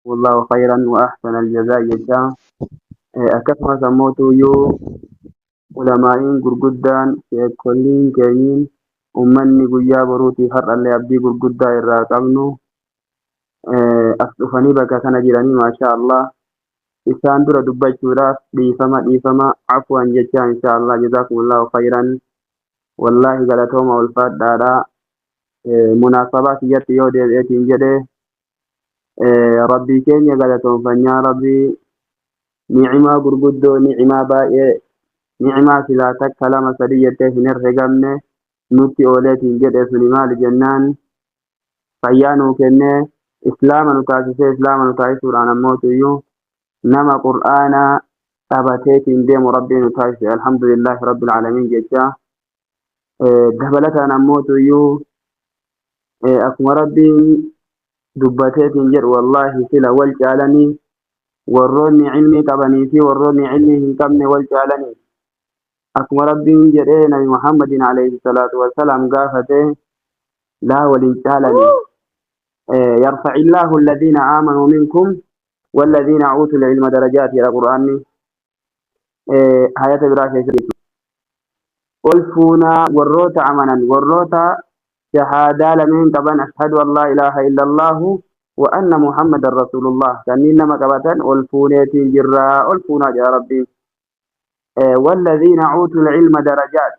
Allahu khayran wa ahsana aljazaa jecha. Akkasumas ammoo tuyyuu ulamaa'iin gurguddaan sheekolliin keenyiin ummanni guyyaa boruutiif har'allee abdii gurguddaa irraa qabnu as dhufanii bakka kana jiranii, maasha Allah. Isaan dura dubbachuudhaaf dhiifama, dhiifama, afwan jecha. Insha Allah, jazakumullahu khayran. Wallaahi galatooma, ulfaadhaadha. Munaasabaa kiyyatti yoo deebi'eetiin jedhe, Rabbii keenya galatoonfanyaa. Rabbii ni'imaa gurguddoo, ni'imaa baay'ee, ni'imaa silaa takka, lama, sadii jettee hin herregamne nutti ooleetiin jedhe. Suni maali jennaan, fayyaa nuu kennee, Islaama nu taasisee, Islaama nu taasisuudhaan ammootuyyuu nama Qur'aanaa qabateetiin deemu Rabbii nu taasise. Alhamdulillahi rabbil aalamiin jecha. Dabalataan ammootuyyuu akkuma Rabbiin dubbateetiin jedhu, wallaahi sila wal caalanii, warroonni ilmii qabanii fi warroonni ilmii hin qabne wal caalanii. Akkuma Rabbiin jedhee Nabi Muhammadin alayhi salaatu wassalaam gaafate, laa walin caalanii. Yarfa'i Allahu alladhiina aamanuu minkum walladhiina uutul ilma darajaati jedha Qur'aanni hayata biraa keessatti. Ol fuunaa warroota amanan, warroota shahaadaa lameen qaban, ashhadu an laa ilaaha illallahu wa anna Muhammadan rasuulullah, kanneen nama qabatan ol fuuneetiin jirraa, ol fuunaa jedha Rabbiin. Walladhiina uutul ilma darajaat,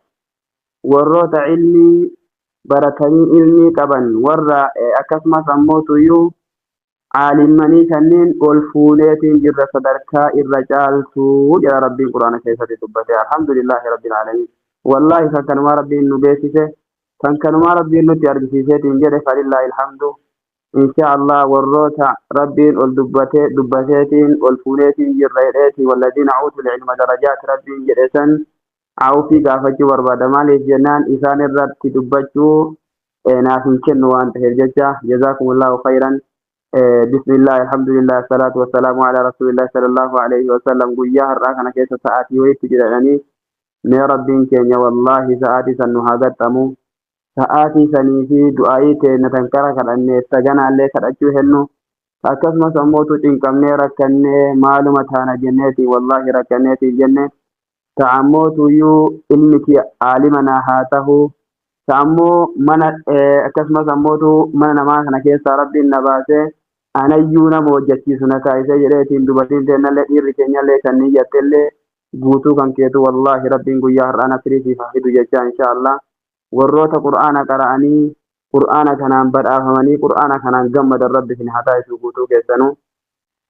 warroota ilmii baratanii ilmii qaban, warra akkasumas ammoo tuyyuu caalimmanii, kanneen ol fuuneetiin jirra sadarkaa irra caaltuu jedha Rabbiin Quraana keessatti dubbate. Alhamdulillahi rabbil aalamiin. Wallaahi kan kanumaa Rabbiin nu beeksise, kan kanumaa Rabbiin nutti argisiiseetiin jedhe, falillaahi alhamdu. Insha Allah, warroota Rabbiin ol dubbatee dubbateetiin ol fuuneetiin jirra jedheeti, walladiina uutul ilma darajaat Rabbiin jedhe san awfii gaafachuu barbaada. Maaliif jennaan, isaan irratti dubbachuu naaf hin kennu waan ta'eef jecha. Jazaakumullahu khayran. Bismillah, alhamdulillah, salaatu wassalaamu ala rasuulillah sallallahu alaihi wasallam. Guyyaa har'aa kana keessa sa'aatii wayitti jedhanii, mee Rabbiin keenya wallaahi sa'aatii san nu haa gaxxamu. Sa'aatii sanii fi du'aayii teenna tan kara kadhanneef saganaallee kadhachuu hennu, akkasumas ammootu cinqamnee rakkannee maaluma taana jenneetiin, wallaahi rakkanneetiin jenne. Ta'ammootuyyuu ilmi kiyya aalima naa haa tahu, ta'ammoo mana, akkasumas ammootu mana namaa kana keessaa Rabbiin na baasee anayyuu nama hojjechiisu na taasisee jedheetiin, dubartiin teennallee dhiirri keenyallee kan niyyattellee guutuu kan keetu wallaahi Rabbiin guyyaa har'aa nasrii siif haa fidu jechaa. Insha Allah, warroota Qur'aana qara'anii Qur'aana kanaan badhaafamanii Qur'aana kanaan gammadan Rabbi isin haa taasisu guutuu keessanuu.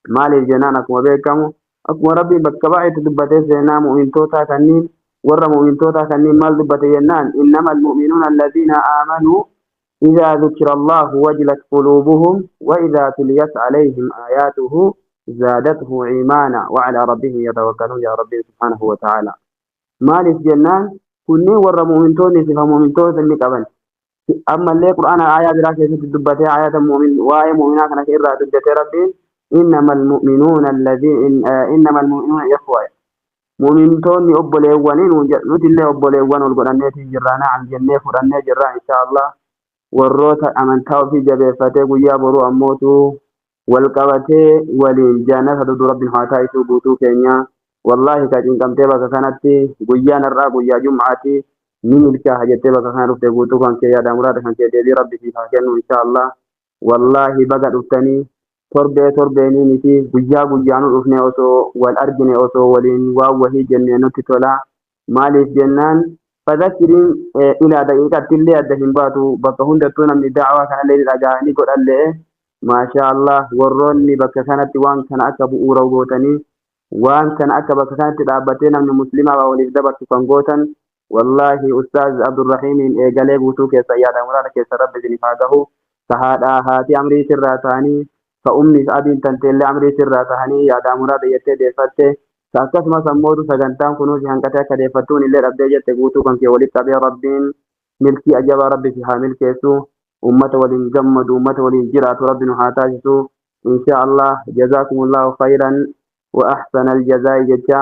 Maaliif jennaan, akkuma beekamu, akkuma Rabbiin bakka baay'eetti dubbatee, seenaa mu'mintootaa kanniin, warra mu'mintootaa kanniin maal dubbate jennaan, innamal mu'minuuna alladhiina aamanuu idhaa dhukira Allahu wajilat quluubuhum wa idhaa tuliyat alayhim aayaatuhu zaadatuhu iimaana wa alaa rabbihim yatawakkaluun jedha Rabbiin subhaanahu wa ta'aala. Maaliif jennaan, kunneen warra mu'mintoonni sifa mu'mintoota inni qaban. Ammallee Qur'aana aayaa biraa keessatti dubbatee, aayata mu'min waa'ee mu'minaa kana irraa dubbatee Rabbiin, innamal mu'minuuna alladhiina, innamal mu'minuuna ikhwa, mu'mintoonni obboleewwanii nuun jedha. Nuti illee obboleewwan ol godhanneetiin jirra, na'am jennee fudhannee jirra. Insha Allah, warroota amantaa ofii jabeeffatee guyyaa boruu ammootu wal qabatee waliin jannata dudu Rabbiin haa taasisuu guutuu keenya. Wallaahi ka cinqamtee bakka kanatti guyyaan har'aa guyyaa jum'aati ni milkaa'a jettee bakka kana dhufte, guutuu kan kee yaada muraada kan kee deebii Rabbi siif haa kennu insha Allah. Wallaahi baga dhuftanii. Torbee torbeenii miti, guyyaa guyyaanuu dhufne osoo wal argine, osoo waliin waan wahii jenne nutti tola. Maaliif jennaan, fadhakkiriin ilaa daqiiqatti illee adda hin baatu. Bakka hundattuu namni da'awaa kanallee ni dhaga'a, ni godhallee. Maashaa Allah, warroonni bakka kanatti waan kana akka bu'uura gootanii, waan kana akka bakka kanatti dhaabbatee namni muslimaa waa waliif dabarsu kan gootan, wallaahi ustaaz Abdurrahiimiin eegalee guutuu keessa yaada muraada keessa Rabbi isiniif haa gahu. Ka haadhaa haati amrii sirraa ta'anii, ka ummiif abiin tanteellee amrii sirraa tahanii yaadaa muraada jettee deeffatte, ka akkasumas ammootu sagantaan kunuu si hanqatee akka deeffattuun illee dhabdee jette, guutuu kan kee walitti qabee Rabbiin milkii ajabaa Rabbi si haa milkeessu. Ummata waliin gammadu, ummata waliin jiraatu Rabbi nu haa taasisu insha Allah. Jazaakumullahu khayran wa ahsana aljazaa'i jecha.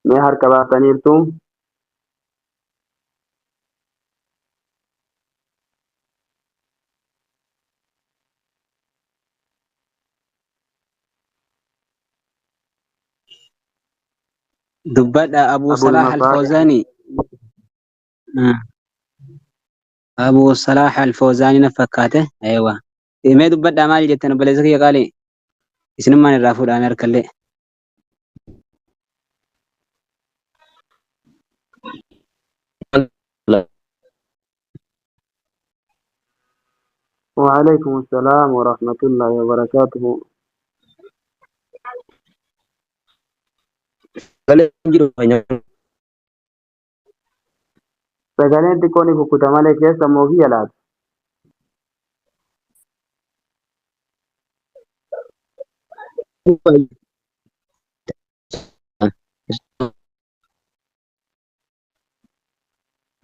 Mee harka baastaniirtu. Dubbadha Abuu Abul Salaah Mafaatih. Alfawzaani. Abuu Salaah Alfawzaani na fakkaate. Eewa. Mee dubbadhaa maal jettan obboleessa kiyya qaalii? Isinummaan irraa fuudhaa harkallee. وعليكم السلام ورحمة الله وبركاته. Sagalee jiru. Sagaleen xiqqoo ni kukkuta malee keessa moo kiyya laata?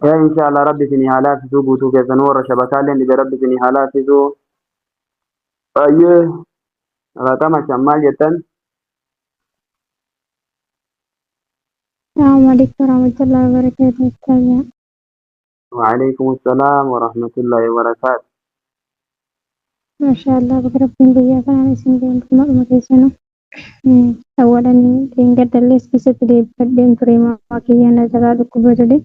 Ee insha Allah rabbi isinii haa laaffisuu guutuu keessanuu warra shabakaalleen dhibe rabbi isinii haa laaffisuu. Baay'ee raqama 5 maal jettan? السلام عليكم ورحمة الله وبركاته أستاذ. وعليكم السلام ورحمة الله وبركاته. ما شاء الله baga rabbiin guyyaa kanaan isin ga'e keessanu. أولا gadallees keessatti deebifadheen ture maamaa kiyya na jalaa dhukkuba jedhe.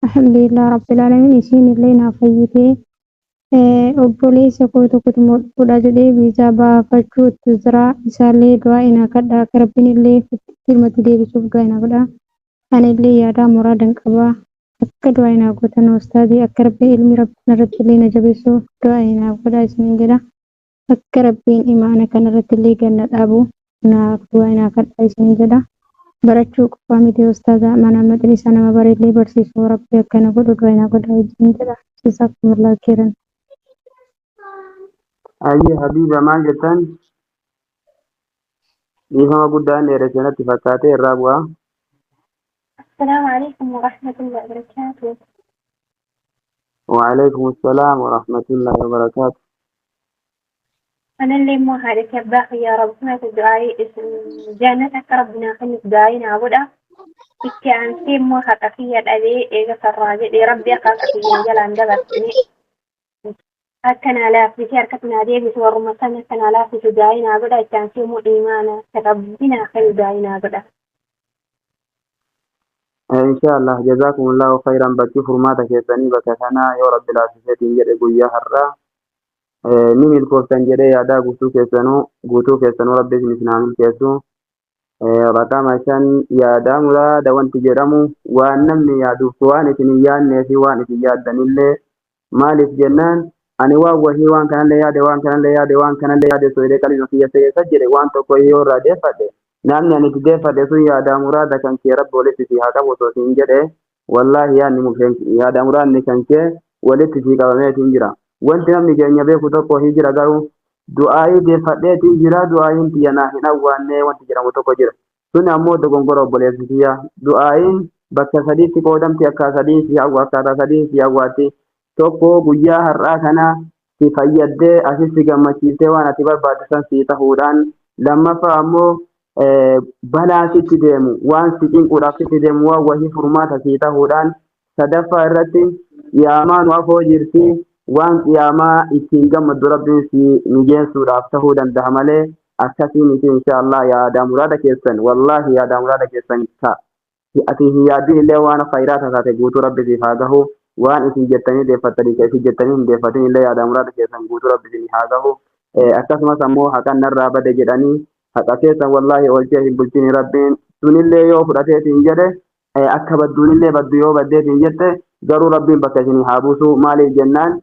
الحمد لله رب العالمين isiin illee naa fayyitee obboleessa koo tokkotu immoo dhufuudha jedhee viizaa baafachuutu jira. Isaallee du'aa inaa kadhaa akka rabbiin illee ilmatti deebisuuf du'aa inaa godhaa. Ani illee yaadaa muraadan qabaa. Akka du'aa inaa gootan ustaazii akka rabbiin ilmi rabbiin irratti illee na jabeessu du'aa inaa godhaa isiniin jedha. Akka rabbiin imaana kanarratti illee ganna dhaabu naaf du'aa inaa kadhaa isiniin jedha. Barachuu qofaa miti ustaaza mana maxin isaa nama bareellee barsiisuu rabbi akkana godhu du'aa inaa godhaa isiniin jedha. جزاكم الله خيرا. Ayyee Habiiba maal jettan? Dhiifama guddaan dheeresse natti fakkaate irraa bu'aa. السلام عليكم ورحمة الله وبركاته. وعليكم السلام ورحمة الله وبركاته. أنا اللي مو هذا باقي يا رب سمعت دعائي جنتك ربنا خليك دعائي نعبدها itti aansee immoo haqa kiyya dhabee eega sarraa jedhee rabbi akka haqa kiyya jalaan dabarsine akka naa laaffisee harkatti naa deebisu warruma sana akka naa laaffisu du'aa'ii naa godha. Itti aansee immoo imaana akka rabbi naa kennu du'aa'ii naa godha. Insha Allah jazakumullahu khairan bakki furmaata keessanii bakka kanaa yoo rabbi laaffiseetiin jedhe guyyaa har'aa ni milkooftan jedhee yaadaa guutuu keessanuu rabbi isin haa milkeessu. Raqama 5 yaadaa muraada wanti jedhamu waan namni yaaduuf waan isin hin yaadnee fi waan isin yaaddanillee maaliif jennaan ani waan wahii waan kanallee yaade waan kanallee yaade waan kanallee yaade osoo jedhee qalbii kiyya keessa jedhe waan tokko yoo irraa deeffadhe namni ani itti deeffadhe sun yaadaa muraada kan kee rabbi walitti si haa qabu osoo siin jedhe wallaahi yaadni mukeen yaada muraadni kan kee walitti si qabameetiin jira. Wanti namni keenya beeku tokko hin jira garuu du'aayii deeffadheetiin jira du'aayiin tiyya naa hin awwaannee wanti jedhamu tokko jira. Sun ammoo dogongora obboleessi kiyya. Du'aayiin bakka sadiitti qoodamti akka sadii si hawwa akkaataa sadii si hawwaatti. Tokko guyyaa har'aa kana si fayyaddee asis si gammachiistee waan ati barbaadde san si tahuudhaan lammaffaa ammoo balaa sitti deemu waan si cinquudhaaf sitti deemu waan wahii furmaata si tahuudhaan sadaffaa irratti qiyaamaa nu afoo jirti waan qiyaamaa ittiin gammaddu rabbiin si mijeessuudhaaf tahuu danda'a malee akkasii miti insha Allah yaadaa muraada keessan wallaahi yaadaa muraada keessan ka ati hin yaadin illee waan khayraa taate guutuu rabbi siif haa gahu waan isin jettanii deeffattanii ka isin jettanii hin deeffatin illee yaadaa muraada keessan guutuu rabbi isin haa gahu. Akkasumas ammoo haqan narraa bade jedhanii haqa keessan wallaahi oolchee hin bulchini rabbiin sunillee yoo fudhateetiin jedhe akka badduunillee baddu yoo baddeetiin jette garuu rabbiin bakka isinii haa buusu maaliif jennaan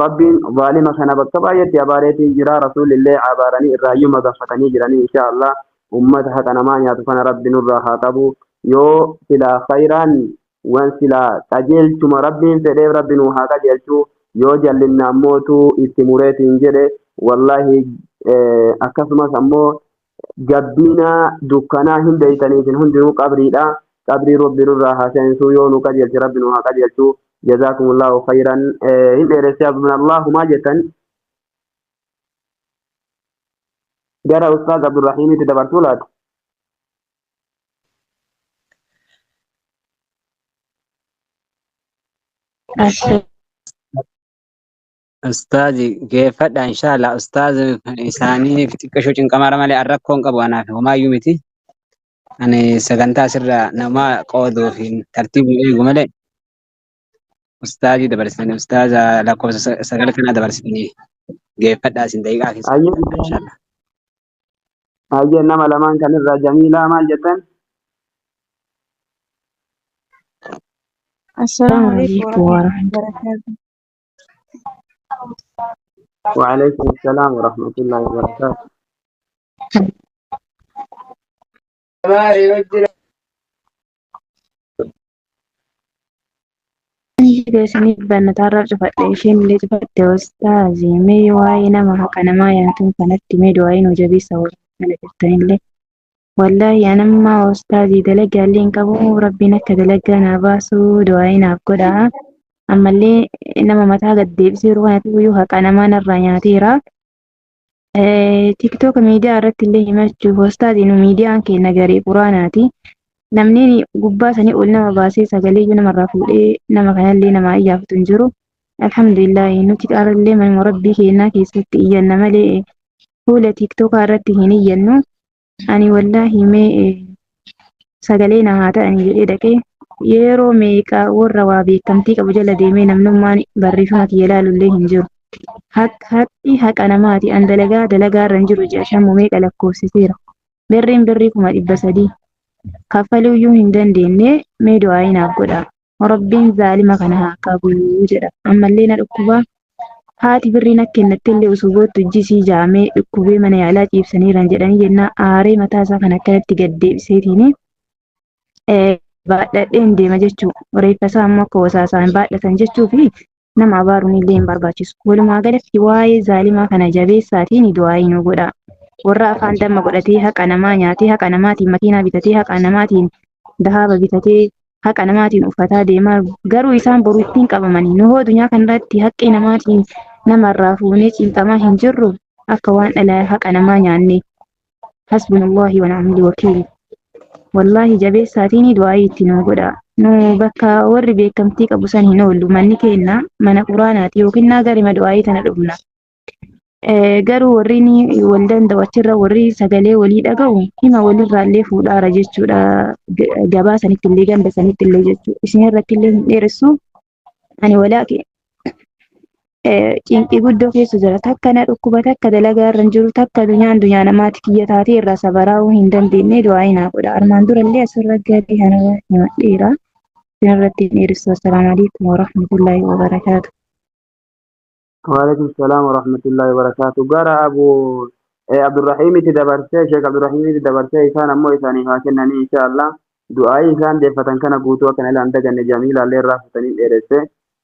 rabbiin zaalima kana bakka baay'eetti abaareetiin jira rasuulillee abaaranii irraayyuu maganfatanii jiranii insha Allah ummata haqa namaa nyaatu kana rabbi nurraa haa qabu yoo silaa khayraan wan silaa qajeelchuma rabbiin fedheef rabbi nuu haa qajeelchu yoo jallinna ammootu itti mureetiin jedhe wallaahi akkasumas ammoo gabbiina dukkanaa hin beeytaniisin hundinuu qabriidha qabrii rabbi nurraa haa seensuu yoo nu qajeelche rabbi nu haa qajeelchu. Jazakumullahu khayran hin dheeresse abdunallahu maal jettan gara ustaaz Abdurrahiimitti dabartuu laata? Ustaazi geeffadha inshallah ustaazi isaanii xiqqashoo cinqamaara malee an rakkoo hin qabu anaaf homaayyuu miti. Ani sagantaa asirraa nama qooduuf hin tartiibu eegu malee ustaazii dabarsitanii ustaaza lakkoofsa sagal kanaa dabarsitanii geeffadhaa isin daqiiqaa keessa Hayyee inshallah. Hayyee nama lamaan kanirraa Jamiilaa maal jettan? السلام السلام عليكم عليكم ورحمة ورحمة الله وبركاته. وعليكم السلام ورحمة الله وبركاته. Isiniif bannatarraa cufadhe isheen illee cufatte ustaazii mee waa'ee nama haqa namaa nyaatuun kanatti mee du'aa nu jabeessa warra kana jirtanillee. Wallaahi anamma ustaazii dalagaa illee hin qabu rabbiin akka dalagaa naa baasu du'aa naaf godha. Ammallee nama mataa gad deebisee yeroo kanatti iyyuu haqa namaa narraa nyaateera. Tiktook miidiyaa irratti illee himachuuf ustaazii nu miidiyaan keenya garee quraanaati. Namni gubbaa sanii ol nama baasee sagalee iyyuu namarraa fuudhee nama kanallee namaa iyyaafatu hin jiru. Alhamdulillahi nuti qaarallee manuma rabbii keenyaa keessatti iyyanna malee fuula tiktookaa irratti hin iyyannu. Ani wallaahi mee sagalee na haa ta'anii jedhee dhaqee yeroo meeqa warra waa beekamtii qabu jala deemee namnummaan barreeffama kiyya ilaalullee hin jiru. Haqqi haqa namaati. An dalagaa dalagaa irra hin jiru ji'a shan meeqa lakkoofsiseera. Birriin birrii 300,000. Kaffaluu iyyuu hin dandeenye mee du'aa naaf godha. Rabbiin zaalima kana haa qabu jedha. Ammallee na dhukkubaa. Haati birrii na kennatte illee osoo boottu ijji isii jaamee dhukkubee mana yaalaa ciibsaniiran jedhanii jennaa aaree mataa isaa kan akkanatti gad deebiseetiin baadhadheen deema jechuu. Reeffa isaa immoo akka wasaasaan baadhatan jechuu fi nama abaaruun illee hin barbaachisu. Walumaa galatti waa'ee zaalimaa kana jabeessaatiin du'aa nu godha. Warra afaan damma godhatee haqa namaa nyaatee haqa namaatiin makiinaa bitatee haqa namaatiin dahaaba bitatee haqa namaatiin uffataa deemaa garuu isaan boru ittiin qabamanii nu hoo addunyaa kanarratti haqqii namaatiin namarraa fuunee cinqamaa hin jirru akka waan dhala haqa namaa nyaanne. Hasbunallahi wa ni'mal wakiil. Wallaahi jabeessaatiin du'aa itti nu godha. Nu bakka warri beekamtii qabu san hin oollu. Manni keenya mana quraanaati yookiin naa garima du'aayii tana dhufna. Garuu warri ni wal danda'u achirra warri sagalee walii dhaga'u hima walirraa illee fuudhaara jechuudha. Gabaa sanitti illee ganda sanitti illee jechuudha. Isin irratti illee hin dheeressu. Ani walaaqe cinqii guddoo keessa jira. Takka na dhukkuba, takka dalagaa irra hin jiru, takka dunyaan dunyaa namaati kiyya taatee irraa sabaraa'uu hin dandeenye du'aa naa godha. Armaan dura illee asirra garee kana himadheera. Isin irratti hin dheeressu. Assalaamu alaikum warahmatullaahi wabarakaatu. وعليكم السلام ورحمة الله وبركاته. Gara Abu Abdurrahiimitti dabarsee Sheek Abdurrahiimitti dabarsee isaan ammoo isaaniif haa kennanii insha Allah. Du'aayii isaan deeffatan kana guutuu akkana ilaan daganne Jamiilaallee irraa fuutanii dheeresse.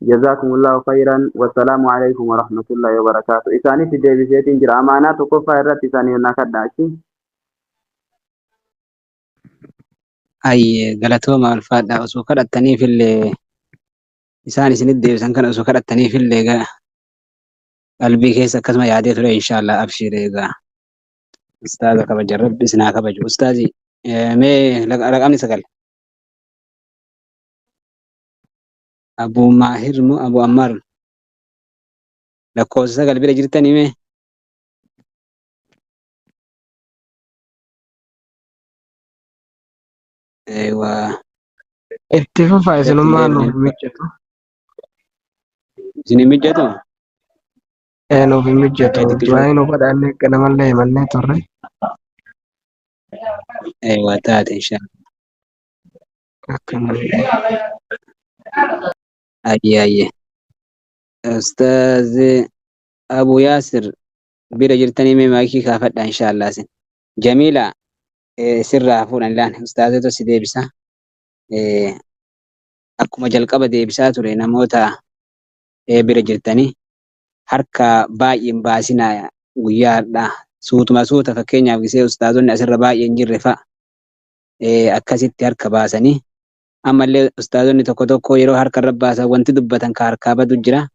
Jazaakumullahu khayran wassalaamu alaikum warahmatullahi wabarakaatu. Isaanitti deebiseetiin jira. Amaanaa tokkoffaa irratti isaanii naa kadhaa achi. Ayyee galatooma ulfaadhaa osoo kadhattaniif illee isaan isinitti deebisan kana osoo kadhattaniif illee qalbii keessa akkasuma yaadee ture inshallah abshir egaa. Ustaaza kabaja rabbi isin haa kabaju. Ustaazi mee raqamni sagal. Abu Maahir moo Abu Ammar lakkoofsa sagal bira jirtanii mee? Eewwa. Itti fufaa Irratti isinummaa nuuf deebine. mijatu. Isin hin mijatu? Ee nuuf hin mijatu. Ee xiqqishoo. Du'aa nu godhaanne ganamallee himannee turre. Eewwa taate inshallah. Akkana. Ayyee ayyee. Ustaaz Abu Yaasir bira jirtanii mee maayikii kaafadha inshallah isin. Jamiila sirraa fuudhan ilaan ustaazatu si deebisa. Akkuma jalqaba deebisaa ture namoota bira jirtanii harka baay'een baasinaa guyyaa har'aa suutuma suuta fakkeenyaaf gisee ustaazonni asirra baay'een jirre fa'a akkasitti harka baasanii ammallee ustaazonni tokko tokko yeroo harka irra baasan wanti dubbatan ka harkaa badu jira.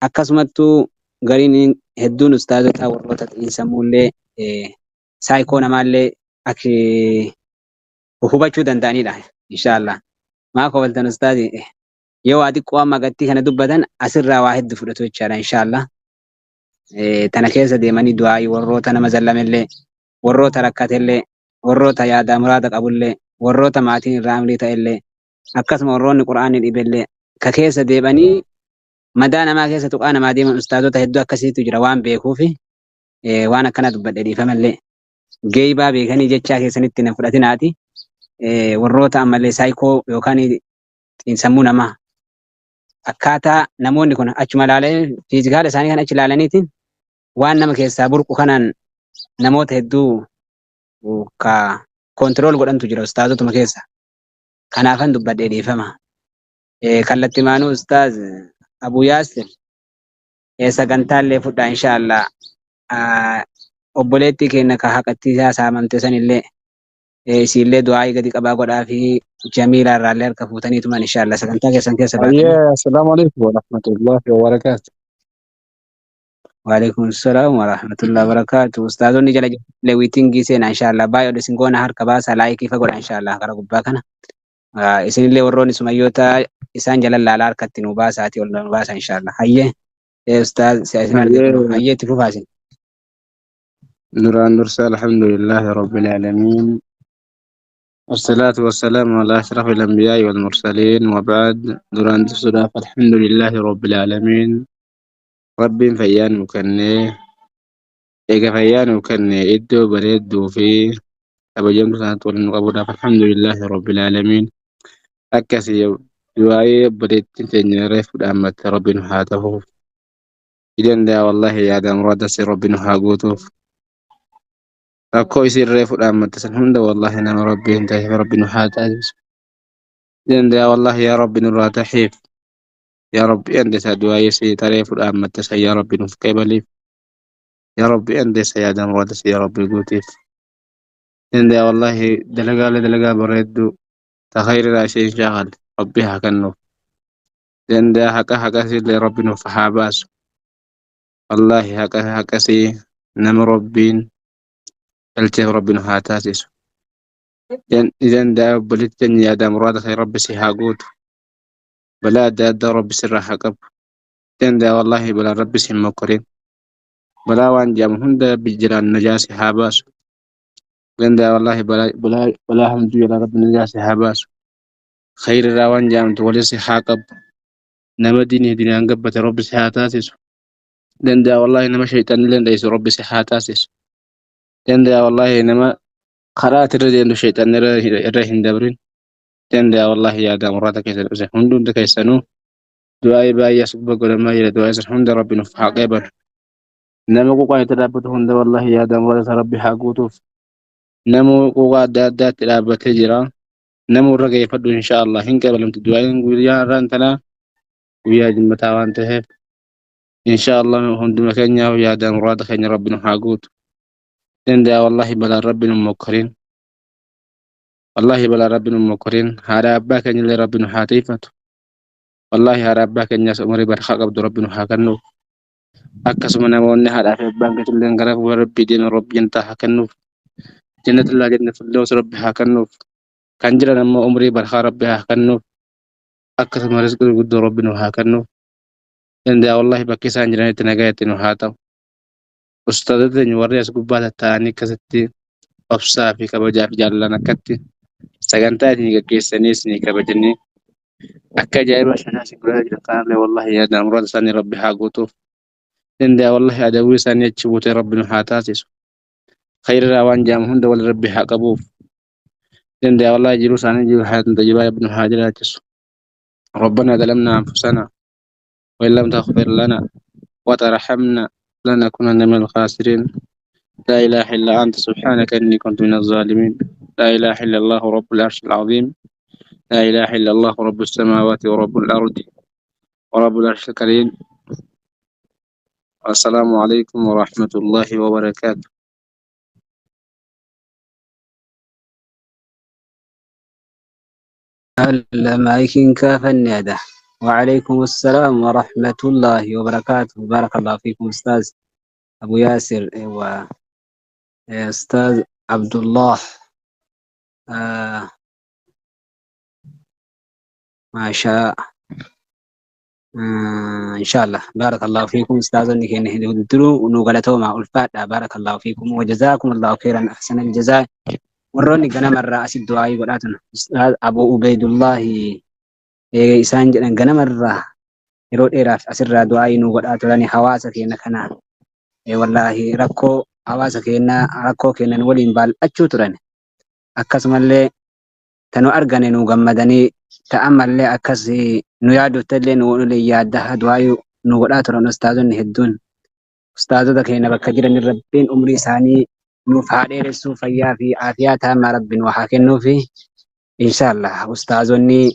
Akkasumattuu gariin hedduun ustaazotaa warroota xiinsammuullee saayikoo namaallee akka hubachuu danda'anidha inshaallah. Maa kofaltan ustaazi yoo waa xiqqoo amma gatti kana dubbatan asirraa waa hedduu fudhatu jechaadha inshaallah. Tana keessa deemanii du'aayii warroota nama zallamellee warroota rakkatellee Warroota yaadaa muraada qabullee, warroota maatiin irraa amrii ta'ellee, akkasuma warroonni qura'aanni dhibellee ka keessa deebanii madaa namaa keessa tuqaa namaa deeman ustaazota hedduu akkasiitu jira waan beekuufi waan akkana dubbadhe dhiifamallee. Geeybaa beekanii jechaa keessanitti na fudhatinaati. Warroota ammallee saayikoo yookaan xiinsammuu namaa akkaataa namoonni kun achuma ilaalanii fiizikaala isaanii kan achi ilaalaniitiin waan nama keessaa burqu kanaan namoota hedduu ka control godhantu jira ustaazotuma keessa. Kanaafan dubbadhee dhiifama. Kallattimaanuu ustaaz Abuu Yaasir sagantaallee fudhaa inshaallah. Obboleettii keenya ka haqatti isaa saamamte sanillee isiillee du'aa'ii gadi qabaa godhaa fi Jamiilaa irraallee harka fuutanii tuman inshaallah sagantaa keessan keessa baatanii. Ayyee, assalaamu alaikum warahmatullahi wabarakatuh. Waalaikum salaam warahmatullahi wabarakatuh. Ustaazonni jala jirtan waitingii seenaa inshaallah. Baay'ee ol isin goona harka baasaa likeii fa godha inshaallah gara gubbaa kana. Isinillee warroonni sumayyoota isaan jala laalaa harkatti nu baasaatii ol nu baasa inshaallah. Hayyee ustaaz isin arge kunoo Ayyee, hayyee itti fufaa isin. Duraan dursa alhamdulillahi rabbil aalamiin. والصلاة والسلام على أشرف الأنبياء والمرسلين وبعد. Duraan dursuudhaaf alhamdulillahi rabbil aalamiin. Rabbiin fayyaa nuu kennee, eega fayyaa nuu kenne iddoo bareedduu fi kabajamtuu sanatti waliin nu qabuudhaaf alhamdulillahi rabbil aalamiin. Akkasii du'aa'ii obboleettiin teenya reefu dhaammatte Rabbi nu haa ta'uuf. Ni danda'a wallahi, yaada muraada si Rabbi nu haa guutuuf. Rakkoo isiin reefu dhaammatte san hunda wallahi nama Rabbi hin ta'eef Rabbi nu haa taasisu. Ni danda'a wallahi, yaa Rabbi nurraa tahiif. Yaa Rabbi andeessa du'aa'ii isii reefu dhaammatte san yaa Rabbi nuuf qeebaliif. Yaa Rabbi andeessa yaada muraada si yaa Rabbi guutiif. Ni danda'a wallahi, dalagaalee dalagaa bareedduu ta khayriraa ishee hin shaakalle Rabbi haa kennuuf. Danda'a haqa haqasiillee Rabbi nuuf haa baasu. Wallahi haqa haqasii nama Rabbiin galcheef Rabbi nu haa taasisu. Ni danda'a, obboleetti teenya yaada muraada kee Rabbi si haa guutu. Balaa adda addaa Rabbi sirraa haa qabu. Danda'a wallahi, balaan Rabbi si hin mokkorin. Balaa waan jedhamu hunda Rabbi jiraan najaa si haa baasu. Danda'a wallahi, balaa balaa balaa hamtuu jalaa Rabbi najaa si haa baasu. Khayrirraa waan jedhamtu wali si haa qabu. Nama diinii duniyaan gabbate Rabbi si haa taasisu. Danda'a wallahi, nama shayxaanillee dheessu Rabbi si haa taasisu. Danda'a wallahi, nama karaa ati irra deemtu shayxaanni irra hin dabrin. Danda'a wallahi, yaada muraada keessan ibsa hundi keessanuu du'aa'ii baay'ee as gubbaa godhamaa jira, du'aa'ii san hunda Rabbi nuuf haa qeebalu. Nama quuqaa itti dhaabbatu hunda wallahi yaada muraada isaa Rabbi haa guutuuf. Nama quuqaa adda addaatti dhaabbatee jira. Nama irra geeffadhu insha Allah hin qeebalamti du'aa'iin guyyaa har'aan tanaa guyyaa jimmataa waan ta'eef insha Allah hunduma keenyaaf yaada muraada keenya Rabbi nu haa guutu. Danda'a wallahi, balaan Rabbi nu mokkorin. Wallahi balaan Rabbi nu mokkorin. Haadha abbaa keenya illee Rabbi nu haa tiifatu. Wallahi haadha abbaa keenyaas umurii barkaa qabdu Rabbi nu haa kennuuf. Akkasuma namoonni haadhaa fi abbaan keenya gara fuula Rabbii deeman Rabbi jannataa haa kennuuf. Jannatullaa janna firdaus Rabbi haa kennuuf. Kan jiran ammoo umurii barkaa Rabbi haa kennuuf. Akkasuma rizqii guddoo Rabbi nu haa kennuuf. Danda'a wallahi, bakki isaan jiranitti nagaa itti nu haa ta'u. Ustaazota keenya warri as gubbaa tattaa'anii akkasitti obsaa fi kabajaa fi jaalalaan akkatti sagantaa isin gaggeessanii isin kabajanii akka ajaa'iba shanaa isin godhaa jiran kanallee wallahi yaada muraasa isaanii Rabbi haa guutuuf. Danda'a wallahi, adawwii isaanii achi buutee Rabbi nu haa taasisu. Khayrirraa waan jedhamu hunda wal Rabbi haa qabuuf. Danda'a wallahi, jiruu isaanii jiru hayatan tayyibaa Rabbi nu haa jiraachisu. ربنا ظلمنا أنفسنا وإن لم تغفر لنا وترحمنا لنكونن من الخاسرين. لا إله إلا أنت سبحانك إني كنت من الظالمين. لا إله إلا الله رب العرش العظيم. لا إله إلا الله رب السماوات ورب الأرض ورب العرش الكريم. والسلام عليكم ورحمة الله وبركاته. هلا مايكين كافني هذا. وعليكم السلام ورحمة الله وبركاته. بارك الله فيكم أستاذ أبو ياسر وأستاذ عبد الله. ما شاء إن شاء الله بارك الله فيكم أستاذ إنك درو ونغلتوا مع ألفات. بارك الله فيكم وجزاكم الله خيرا أحسن الجزاء. Warroonni ganamarraa asitti du'aayii godhaa turan. Ustaaz Abuu Ubeydullaahi isaan jedhan ganamarraa yeroo dheeraaf asirraa du'aayii nu godhaa turani hawaasa keenya kana wallaahi rakkoo hawaasa keenya rakkoo keenya nu waliin baallachuu turan. Akkasumallee ta nu argane nu gammadanii ta ammallee akkas nu yaadoftellee nu waliin yaaddaa du'aayii nu godhaa turan ustaazonni hedduun. Ustaazota keenya bakka jiran Rabbiin umrii isaanii nuuf haa dheeressuu fayyaa fi aafiyaa taamaa Rabbi nu haa kennuufi. Inshaallah ustaazonni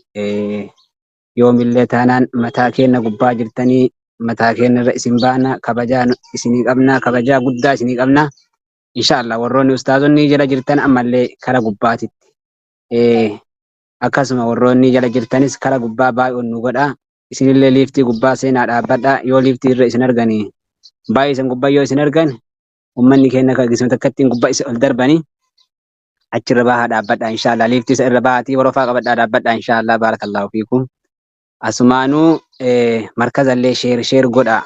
yoomillee taanaan mataa keenya gubbaa jirtanii mataa keenya irra isin baana kabajaa isinii qabna kabajaa guddaa isinii qabna. Inshaallah warroonni ustaazonni jala jirtan ammallee kara gubbaatitti akkasuma warroonni jala jirtanis kara gubbaa baay'oon nu godha. Isinillee liiftii gubbaa seenaa dhaabbadha. Yoo liiftii irra isin arganii baay'ee isin gubbaa yoo isin argan ummanni keenya kan gisuma takkattiin gubbaa isa ol darbanii achirra bahaa dhaabbadha inshaallah. Liiftii isa irra bahaatii warofaa qabadhaa dhaabbadha inshaallah. Baarakallahu fiikum. Asumaanuu markazallee sheer sheer godha.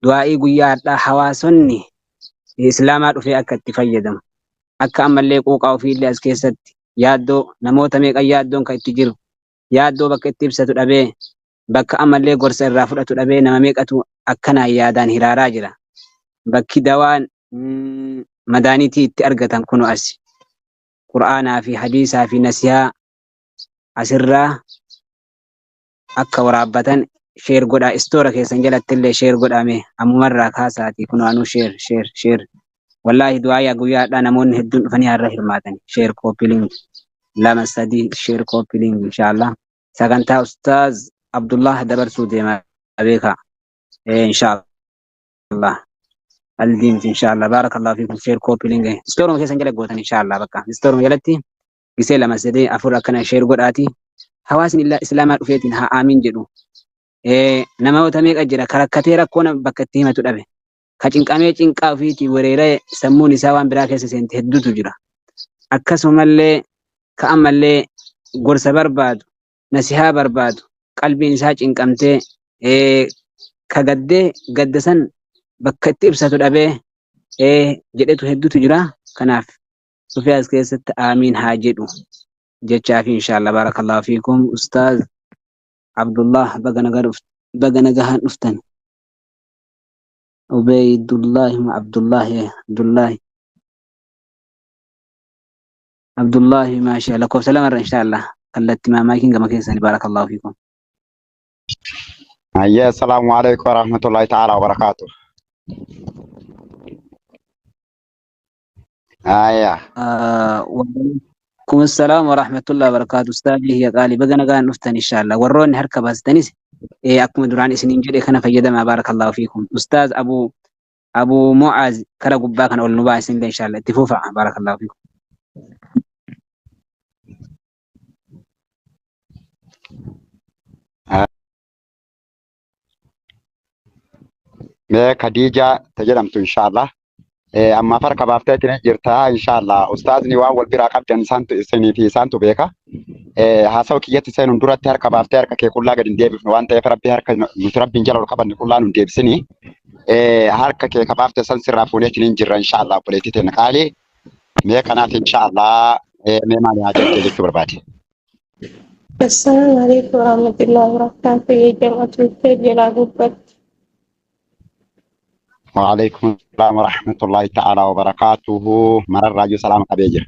Du'aa'ii guyyaa har'aa hawaasonni islaamaa dhufee akka itti fayyadamu. Akka ammallee quuqaa ofiillee as keessatti yaaddoo namoota meeqan yaaddoon kan itti jiru yaaddoo bakka itti ibsatu dhabee bakka ammallee gorsa irraa fudhatu dhabee nama meeqatu akkanaan yaadaan hiraaraa jira. Bakki dawaan madaaniitii itti argatan kunu asi. Qur'aanaa fi hadiisaa fi nasihaa asirraa akka waraabbatan share godhaa istoora keessan jalatti illee share godhame ammumarraa kaasaati kunoo anuu share share share wallaahi du'aayaa guyyaa har'aa namoonni hedduun dhufanii har'a hirmaatan share copy link lama sadii share copy link inshaallah sagantaa ustaaz Abdullah dabarsuu deema beeka inshaallah aldiimti inshaallah baarakallahu fiikum share copy link istooruma keessan jala gootan inshaallah bakka istooruma jalatti gisee lama sadii afur akkana share godhaati hawaasni islaamaa dhufeetiin haa aamiin jedhu. Namoota meeqa jira ka rakkatee rakkoo bakka itti himatu dhabe. Ka cinqamee cinqaa ofiitii wereeree sammuun isaa waan biraa keessa seente hedduutu jira. Akkasumallee ka ammallee gorsa barbaadu, nasihaa barbaadu, qalbiin isaa cinqamtee ka gaddee gadda san bakka itti ibsatu dhabee jedhetu hedduutu jira. Kanaaf dhufee as keessatti aamiin haa jedhu jechaa fi inshaallah baarakallahu fiikum ustaaz Abdullah baga nagahaan dhuftan. Ubeydullahi Abdullahi Abdullahi Abdullahi maasha lakkoofsa lamarra inshaallah kallattii maamaakiin gama keessani baarakallahu fiikum. Ayya, assalamu alaikum warahmatullahi ta'ala wabarakatuh. Ayya, Waalaikum assalaam warahmatullahi wabarakatuh. Ustaazii hiya qaalii baga nagaan dhuftan inshaallah. Warroonni harka baastanis akkuma duraan isiniin jedhe kana fayyadamaa baarakallahu fiikum. Ustaaz Abu Mu'aaz kara gubbaa kana ol nu baasin inshaallah itti fufa baarakallahu fiikum. Mee Khadija ta jedhamtu inshallah. Ammaaf harka baafteetiin jirta inshallah. Ustaazni waan wal biraa qabdan isaantu isinii fi isaantu beeka. Haasawa kiyyatti seenuun duratti harka baaftee harka kee qullaa gadi hin deebifnu waan ta'eef rabbi harka nuti rabbiin jala ol qabanne qullaa nu hin deebisini. Harka kee ka baafte san sirraa fuuneetiin hin jirra inshallah obboleettii teenya qaalii. Mee kanaaf inshallah mee maali haa jettee jechuu barbaade. Assalamu alaikum warahmatullahi wabarakatuh. Ya jamaatul khair jalaa gubbatti. Waalaikum salaam warahmatullahi ta'ala wabarakatuhu. Mararraayyuu salaama qabee jira.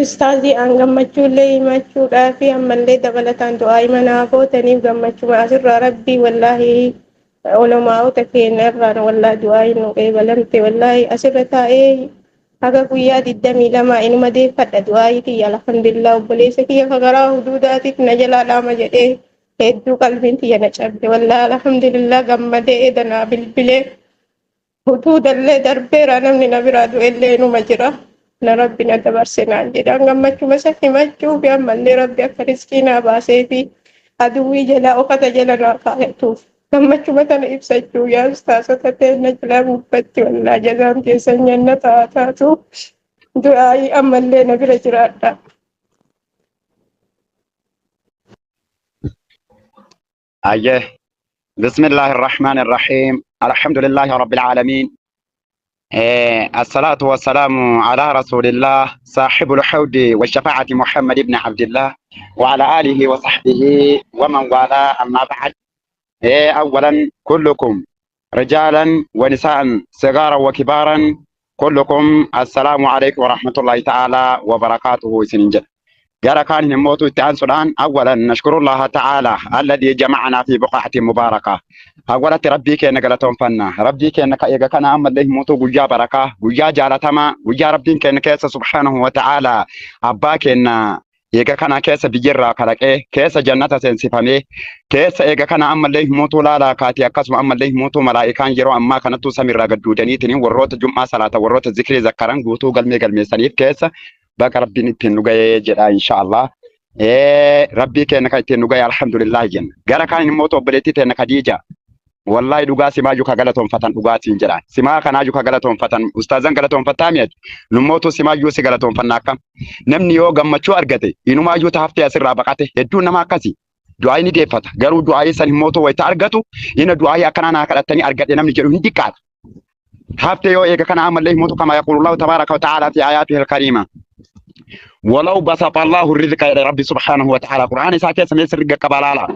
Ustaazii aan gammachuullee himachuudhaa fi ammallee dabalataan du'aa himanaa gootaniif gammachuma asirraa rabbii wallaahi ulamaa'ota keenya irraan wallaahi du'aa nu qeebalamte wallaahi asirra taa'ee haga guyyaa 22 inuma deeffadha du'aayii kiyya alhamdulillah obboleessa kiyya ka garaa huduudaatiif na jalaa dhaama jedhee hedduu qalbiin tiyya na cabde wallaahi alhamdulillah gammadee edanaa bilbilee huduudallee darbeera namni na biraa du'ellee inuma jira na rabbi na dabarse naan jedhan gammachuma isa himachuu fi ammallee rabbi akka riskii naa baasee fi aduwwii jalaa okata jala naa kaayatuuf gammachuma tana ibsachuu yaa ustaasota teenya jalaa gubbatti wallaa jazaan keessan jannata haa taatu du'aayii ammallee na bira jiraadha. Ayyee. بسم الله الرحمن الرحيم الحمد لله رب العالمين. الصلاة والسلام على رسول الله صاحب الحوض والشفاعة محمد بن عبد الله وعلى آله وصحبه ومن والاه. أما بعد، أولا كلكم رجالا ونساء، صغارا وكبارا، كلكم السلام عليكم ورحمة الله تعالى وبركاته. سننجل جرى كان موتو التعنسلان. أولا نشكر الله تعالى الذي جمعنا في بقعة مباركة. أولا ربي كأن قلتهم فنا ربي كأن كأيغا كان أما الله موتو قجا بركة قجا جالتما قجا ربي كأن كيس سبحانه وتعالى أبا كأن eega kana keessa biyyarraa kalaqee keessa jannata seensifamee keessa eega kana ammallee himootuu laalaa kaatee akkasuma ammallee himootuu malaa'ikaan yeroo ammaa kanattuu samiirraa gadduudaniitiin warroota jum'aa salaata warroota zikrii zakkaran guutuu galmee galmeessaniif keessa baqa rabbiin ittiin nu ga'ee jedha inshaallah. Rabbii keenya kan ittiin nu ga'e alhamdulillah jenna. Gara kaan immoo obboleettii teenya Khadiija. Wallahi dhugaa simaayyuu ka galatoonfatan dhugaatiin jedha. Simaa kanaayyuu ka galatoonfatan ustaazan galatoonfataa mi'ati. Nummootu simaayyuu si galatoonfanna akkam. Namni yoo gammachuu argate inumaayyuu tahaftee asirraa baqate hedduun nama akkasi. Du'aa ni deeffata. Garuu du'aa san himmootu wayita argatu ina du'aa akkanaa naa kadhattanii argadhe namni jedhu hin xiqqaata. Haftee yoo eega kana ammallee himmootu kama yaquulullahu tabaaraka wa ta'aalaa fi aayaatihi al-kariima. ولو بسط الله الرزق إلى ربي سبحانه وتعالى قرآن ساكت سميس الرزق قبلالا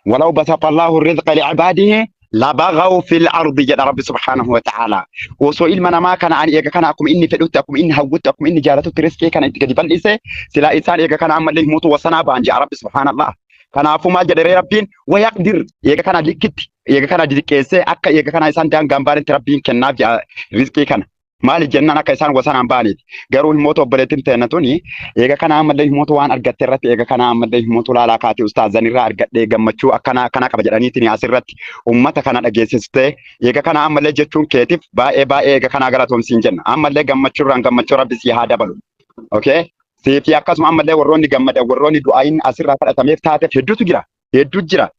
ولو بسط الله الرزق لعباده لبغوا في الأرض جل ربي سبحانه وتعالى وسئل من ما كان عن إيجا كان أكم إني فدوت أكم إني هوت أكم إني جارت رزقي كان إنت قد بلسه سلا إنسان إيجا كان عمل له موت وصنا بان ربي سبحان الله كان عفو ما جل ربين ويقدر إيجا كان لكت إيجا كان ديكيسه أكا إيجا كان إنسان دان جنبان ربين كان نافع رزقي كان maali jennaan akka isaan wasanaan baaniiti. Garuu himoota obboleettiin teenya tuni eega kana ammallee himoota waan argatte irratti eega kana ammallee himoota laalaa kaatee ustaazanirraa argadhee gammachuu akkana akkana qaba jedhaniitiin asirratti uummata kana dhageessistee eega kana ammallee jechuun keetiif baay'ee baay'ee eega kana galatoomsiin jenna. Ammallee gammachuurraan gammachuu rabbi si haa dabalu. Okay? Siifi akkasuma ammallee warroonni gammadan warroonni du'aayin asirraa kadhatameef taateef hedduutu jira. Hedduu jira.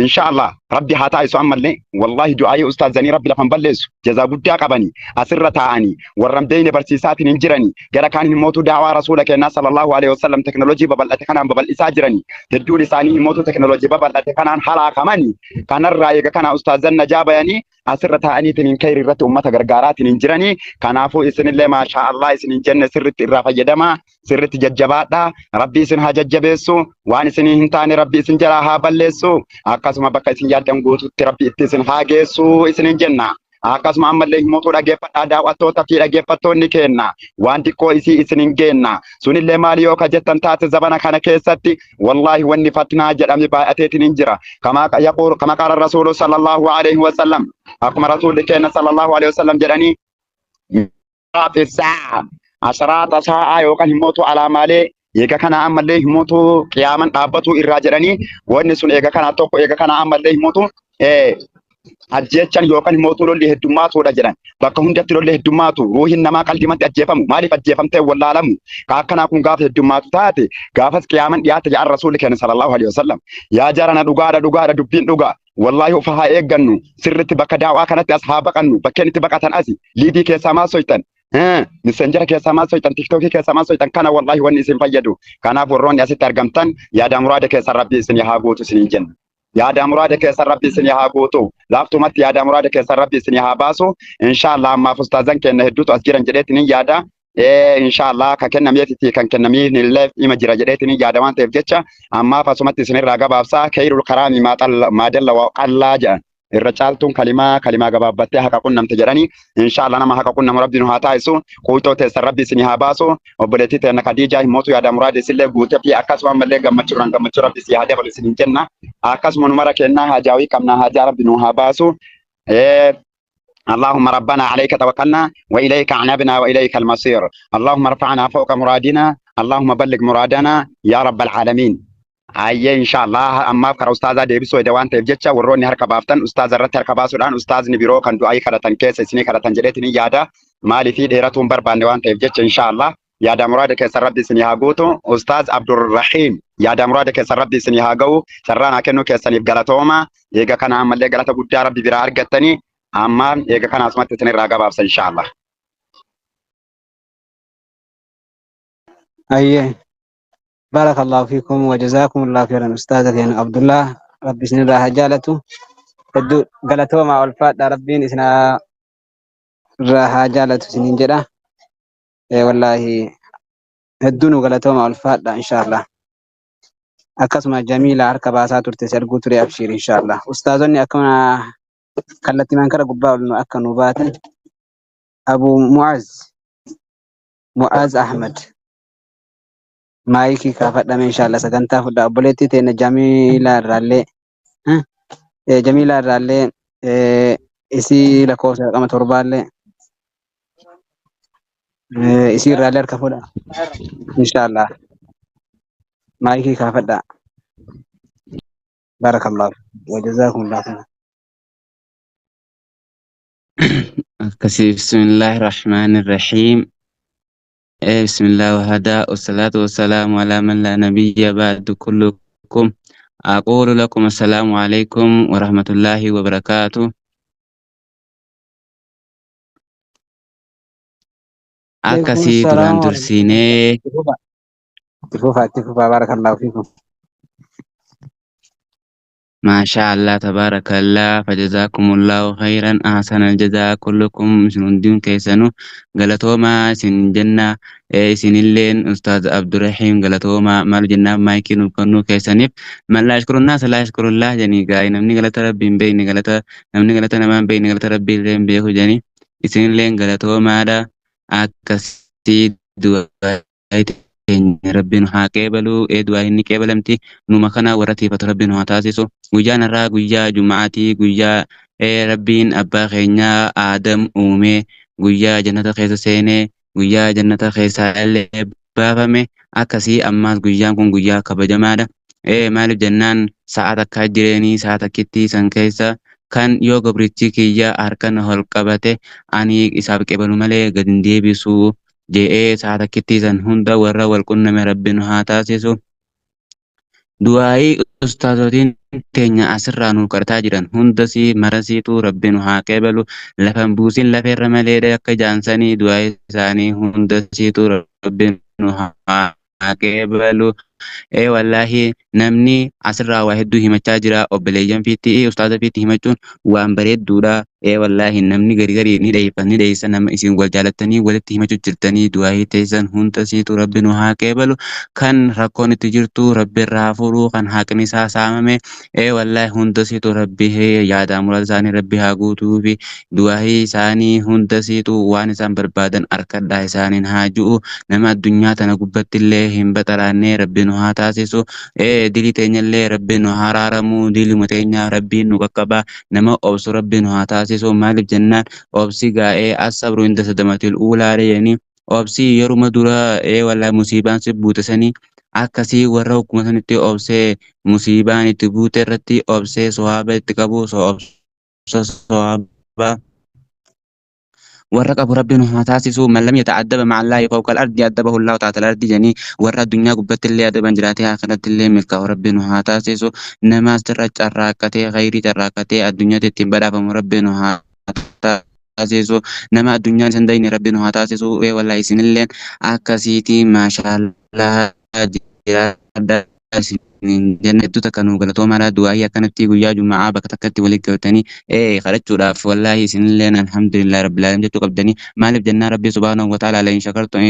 Inshallah rabbi haa taa'isu ammallee wallahi du'aayii ustaazanii rabbi lafan balleessu jazaa guddaa qabanii asirra taa'anii warran beeyne barsiisaatiin hin jiranii gara kaan himmootu daawaa rasuula kennaa sallallahu alaihi wasallam teknoolojii babal'ate kanaan babal'isaa jiranii hedduun isaanii himmootu teknoolojii babal'ate kanaan halaakamanii kanarraa eega kana ustaazan najaa bayanii asirra taa'aniitiin hin kayri irratti ummata gargaaraatiin hin jiranii kanaafuu isinillee maashaa Allah isin hin jenne sirritti irraa fayyadamaa sirritti jajjabaadhaa rabbi isin haa jajjabeessu waan isinii hin taane rabbi isin jalaa haa balleessu akkasuma bakka isin yaaddan guututti rabbi itti isin haa geessu isinin jenna. Akkasuma ammallee himoota dhaggeeffadhaa daawwattoota fi dhaggeeffattoonni kenna waan xiqqoo isii isin hin geenna sunillee maali yoo ka jettan taate zabana kana keessatti wallaahi wanni fatnaa jedhame baay'ateetiin hin jira. Kama yaquulu kama qaala rasuulu sallallahu alaihi wasallam akkuma rasuulli kenna sallallahu alaihi wasallam jedhanii sa'a asraata sa'a yookaan himootu alaamaalee eega kana ammallee himootu qiyaaman dhaabbatu irraa jedhanii wanni sun eega kana tokko eega kana ammallee himootu ajjeechan yookaan himootu lolli heddummaatuudha jedhan bakka hundatti lolli heddummaatu ruuhin namaa qal'imatti ajjeefamu maaliif ajjeefamtee wallaalamu ka akkanaa kun gaafa heddummaatu taate gaafas qiyaaman dhiyaate jedhan rasuulli keenya sallallahu alaihi wasallam yaa jarana dhugaadha dhugaadha dubbiin dhugaa wallahi of haa eeggannu sirritti bakka daawaa kanatti as haa baqannu bakkeen itti baqatan asi liidii keessaa maal soytan miseenjara keessaa maal soytan tiktookii keessaa maal soytan kana wallahi wanni isin fayyadu kanaaf warroonni asitti argamtan yaada muraada keessan rabbi isin haa guutu isin jenna yaada muraada keessan rabbi isin haa guutu laaftumatti yaada muraada keessan rabbi isin haa baasu inshaallah ammaaf ustaazan keenya hedduutu as jiran jedheetiin yaada inshaallah ka kennameefiti kan kennamiif illee ima jira jedheetiin yaada waan ta'eef jecha ammaaf asumatti isinirraa gabaabsaa keyrul karaami maadalla waa qallaa jedhan irra caaltuun kalimaa kalimaa gabaabbattee haqa qunnamte jedhanii inshaallah nama haqa qunnamu rabbi nu haa taa'isu quuxoo teessan rabbi isin haa baasu obboleettii teenna Khadiijaa himootu yaada muraada isillee guutee fi akkasuma ammallee gammachuudhaan gammachuu rabbi si haa dabalu isin jenna akkasuma nu mara kennaa hajaawii qabnaa hajaa rabbi nu haa baasu. اللهم ربنا عليك توكلنا وإليك عنبنا وإليك المصير اللهم ارفعنا فوق مرادنا اللهم بلغ مرادنا يا رب العالمين. Ayyee inshaallah ammaaf karaa ustaazaa deebisuu edda waan ta'eef jecha warroonni harka baaftan ustaaza irratti harka baasuudhaan ustaazni biroo kan du'aayii kadhatan keessa isinii kadhatan jedheetiin yaada maaliifii dheeratuun barbaanne waan ta'eef jecha inshaallah yaada muraada keessan rabbi isinii haa guutu. Ustaaz Abdurrahiim yaada muraada keessan rabbi isinii haa ga'u carraa naa kennuu keessaniif galatooma eega kana ammallee galata guddaa rabbi biraa argattanii amma eega kana asumatti isinirraa gabaabsa inshaallah. Ayyee. بارك الله فيكم وجزاكم الله خيرا أستاذ يعني عبد الله ربي سن الله جالته قلتو مع الفات ربي إسنا Irraa haa jaalatu isiniin jedha. Wallaahi hedduu nu galatooma ulfaadha inshaallah. Akkasuma Jamiila harka baasaa turte si arguu ture abshiir inshaallah. Ustaazonni akkuma kallattii kara gubbaa ol nu akka nu baatan Abu Mu'az Mu'az Ahmad maayikii kaafadhame inshaallah sagantaa fudhaa obboleettii teenya Jamiila irraallee Jamiila irraallee isii lakkoofsa raqama torbaallee isii irraallee harka fuudha inshaallah maayikii kaafadhaa. Barakallahu wa jazaakumullahu khairan. Akkasii bismillahi rahmaani rahiim. Bismillah wahada wasalaatu wasalaamu alaa man laa nabiyya ba'du kullukum. Aqulu lakum assalaamu alaikum warahmatullaahi wabarakaatu. Alaikum Akkasii duraan salaam wa dursinee Itti fufaa itti fufaa barakallahu fiikum. Maashaa Allah tabaarakallah fajazaakumullahu khairan ahsanal jazaa kullukum isin hundiin keessanu galatoomaa isin jenna isinilleen ustaaz Abdurrahiim galatoomaa maal jennaan maayikii nuuf kennuu keessaniif man laa yashkurunnaasa laa yashkurullah jedhanii gaa'ii namni galata rabbii hin beekne galata namni galata namaa hin beekne galata rabbii illee hin beeku jedhanii isinilleen galatoomaadha akkasii du'aa teenya rabbiin haa qeebalu du'aa inni qeebalamti numa kana warra tiifatu rabbiin haa taasisu guyyaan har'aa guyyaa juma'aatii guyyaa rabbiin abbaa keenyaa aadam uumee guyyaa jannata keessa seenee guyyaa jannata keessaa illee baafame akkasii ammaas guyyaan kun guyyaa kabajamaadha maaliif jennaan sa'a takkaa jireenii sa'a takkittii san keessa kan yoo gabrichi kiyya harka na ol qabate ani isaaf qeebalu malee gad hin deebisu je'ee sa'a takkittii san hunda warra wal qunname rabbiin haa taasisu. Du'aa'ii ustaazotiin teenya asirraa nu kadhataa jiran hundasii marasiitu rabbiin haa qeebalu. Lafan buusin lafeerra maleedha akka jaansanii du'aa'ii isaanii hundasiitu rabbiin haa qeebalu. Wallaahi namni asirraa waa hedduu himachaa jira obboleeyyan fiitti ustaaza fiitti himachuun waan bareedduudha. Wallaahi namni gari gari ni dheeyfa ni dheeysa nama isin wal jaalattanii walitti himachuu jirtanii du'aa'ii teessan hundasiitu rabbi nu haa qeebalu. Kan rakkoon itti jirtu rabbi irraa haa fuudhu kan haqni isaa saamame wallaahi hundasiitu rabbi yaadaa muraasa isaanii rabbi haa guutuu fi du'aa'ii isaanii hundasiitu waan isaan barbaadan harkadhaa isaaniin haa ju'u nama addunyaa tana gubbatti illee hin baxaraannee rabbi nu haa taasisu dilii teenyallee rabbi nu haa araaramu diluma teenya rabbiin nu qaqqaba nama obsu rabbi nu haa taasisu maaliif jennaan obsi gaa'ee asabru inda sadamatil uulaa jedhanii obsi yeruma dura wallaahi musiibaan si buute sanii akkasii warra hogguma sanitti obsee musiibaan itti buute irratti obsee sohaaba itti qabu obsa sohaaba warra qabu rabbiin haa taasisu man lam yata'addaba ma'a Allaahi fawqa al-ardi addabahu Allaahu taata al-ardi jedhanii warra addunyaa gubbatti illee adaban jiraatee akhiratti illee milkaa'u rabbiin haa taasisu nama asirra carraaqqatee khayrii carraaqqatee addunyaatti ittiin badhaafamu rabbiin haa taasisu nama addunyaan isan dayne rabbiin haa taasisu wallaahi isinilleen akkasiitii maashaallah jiraadha isiniin jenna hedduu takka nuu galatoomaadha du'aayii akkanatti guyyaa juma'aa bakka takkatti walitti galtanii kadhachuudhaaf wallaahi isinilleen alhamdulillah rabbil alamin jechuu qabdanii maaliif jennaan rabbi subhaanahu wa ta'ala la in shakartum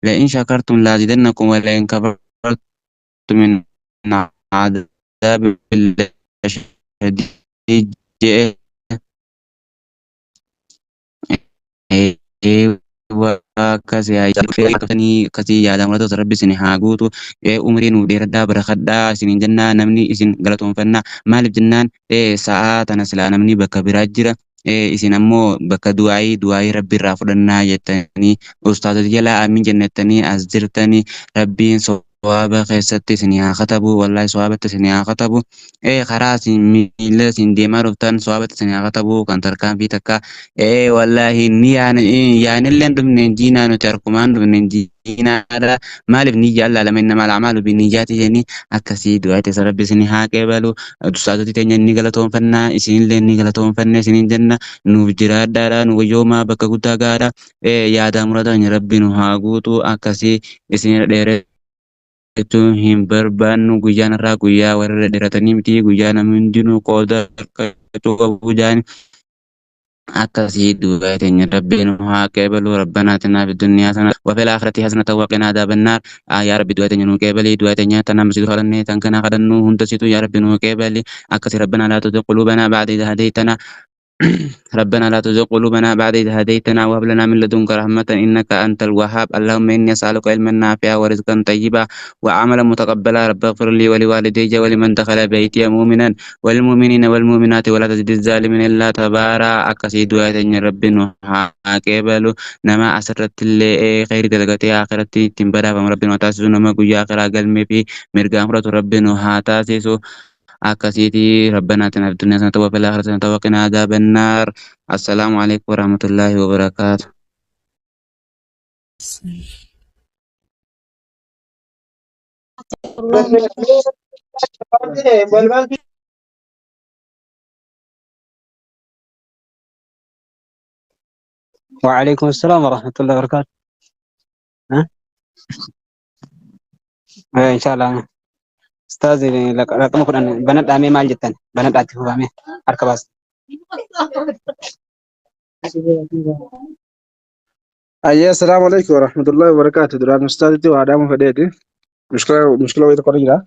la in shakartum la azidannakum wa la in kafartum min adaabil shadiid je'e akkasii akkasii yaada muratoota rabbi isin haa guutu umrii nuuf dheeradhaa barakadhaa isiniin jennaa namni isin galatoonfannaa maaliif jennaan sa'aa tana silaa namni bakka biraa jira isin ammoo bakka du'aayii du'aayii rabbi irraa fudhannaa jettanii ustaazota jalaa amiin jennettanii as jirtanii rabbiin sowaaba keessatti isin haa katabu wallaahi sowaabatti isin haa katabu karaa isin miila isin deemaa dhuftan sowaabatti isin haa katabu kan tarkaanfii takka wallaahi ni yaanillee dhufne jiinaa nuti harkumaan dhufne jiinaadha maaliif niyyaa laalame nama al'amaalu biniyyaati jennii akkasii du'aa teessa rabbi isin haa qeebalu ustaazoti teenya ni galatoonfannaa isinillee ni galatoonfanne isiniin jenna nuuf jiraadhaadha nu wayyoomaa bakka guddaa gahaadha yaadaa murataa rabbi nu haa guutu akkasii isinirra dheeree jechuun hin barbaannu guyyaan irraa guyyaa warra dheeratanii miti guyyaa namni hundinuu qooda harkachuu qabu jaani. Akkasii du'aa teenya Rabbiin haa qeebalu. Rabbana atinaa fid dunyaa hasana wa fil aakhirati hasanatan wa qinaa adaaban naar. Yaa Rabbi, du'aa teenya nuu qeebali. Du'aa teenya tana masjidu kadhannee tan kana kadhannu hunda situ yaa Rabbi nuu qeebali. Akkasii ربنا لا تزغ قلوبنا بعد إذ هديتنا، ربنا لا تزغ قلوبنا بعد إذ هديتنا وهب لنا من لدنك رحمة إنك أنت الوهاب. اللهم إني أسألك علما نافعا ورزقا طيبا وعملا متقبلا. رب اغفر لي ولوالدي ولمن دخل بيتي مؤمنا والمؤمنين والمؤمنات ولا تزد الظالمين إلا تبارا. Akkasii du'aa teenya Rabbi nu haa qeebalu. Nama asirratti illee khayrii dalagatee akhiratti ittiin badhaafamu Rabbi nu haa taasisu. Nama guyyaa akhiraa galmee fi mirgaan fudhatu Rabbi nu haa taasisu. Akkasiiti ربنا آتنا في الدنيا حسنة وفي الآخرة حسنة وقنا عذاب النار. السلام عليكم ورحمة الله وبركاته. وعليكم السلام ورحمة الله وبركاته. ها؟ إيه إن شاء الله أستاذ رقم 10 banadhaa. Mee maal jettan? Banadhaatti fufame harka baas. Ayya, السلام عليكم ورحمة الله وبركاته. Duraan ustaazitti waa dhaamu fedheeti. Mushkila wayii tokko jira.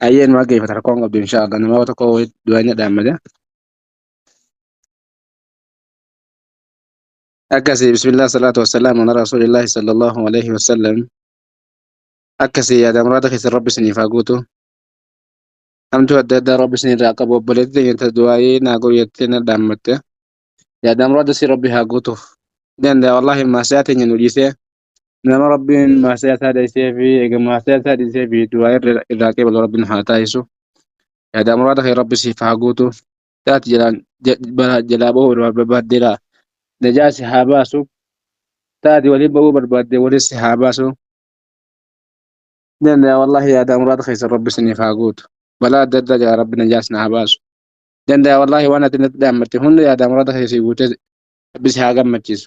Ayyeen maa geeffata rakkoon qabdu insha Allah. Nama tokko wayii du'aan dhaammate. Akkasii بسم الله الصلاة والسلام على رسول الله صلى الله عليه وسلم. Akkasii yaada muraada keessa Rabbi isiniif haa guutu. Hamtuu adda addaa Rabbi isinirraa qabu. Obboleettii teenya du'aayee naa gooyettee na dhaammatte. Yaada muraada si Rabbi haa guutuuf. Danda'a wallahi maasiyaa teenya nu dhiisee nama Rabbiin maasiyaa isaa dhiisee fi eega maasiyaa isaa dhiisee fi du'aa irraa qeebalu Rabbiin haa taasisu. Yaada muraada kee Rabbi siif haa guutu. Taati jalaan jalaa bahuu barbaaddeedha. Najaa si haa baasu. Taati waliin bahuu barbaadde waliin si haa baasu. Danda'a wallahi yaada muraada keessa Rabbi isiniif haa guutu. Balaa adda addaa jalaa Rabbi najaa si haa baasu. Danda'a wallahi waan ati natti dhaammatte hunda yaada muraada keessa si guutee Rabbi si haa gammachiisu.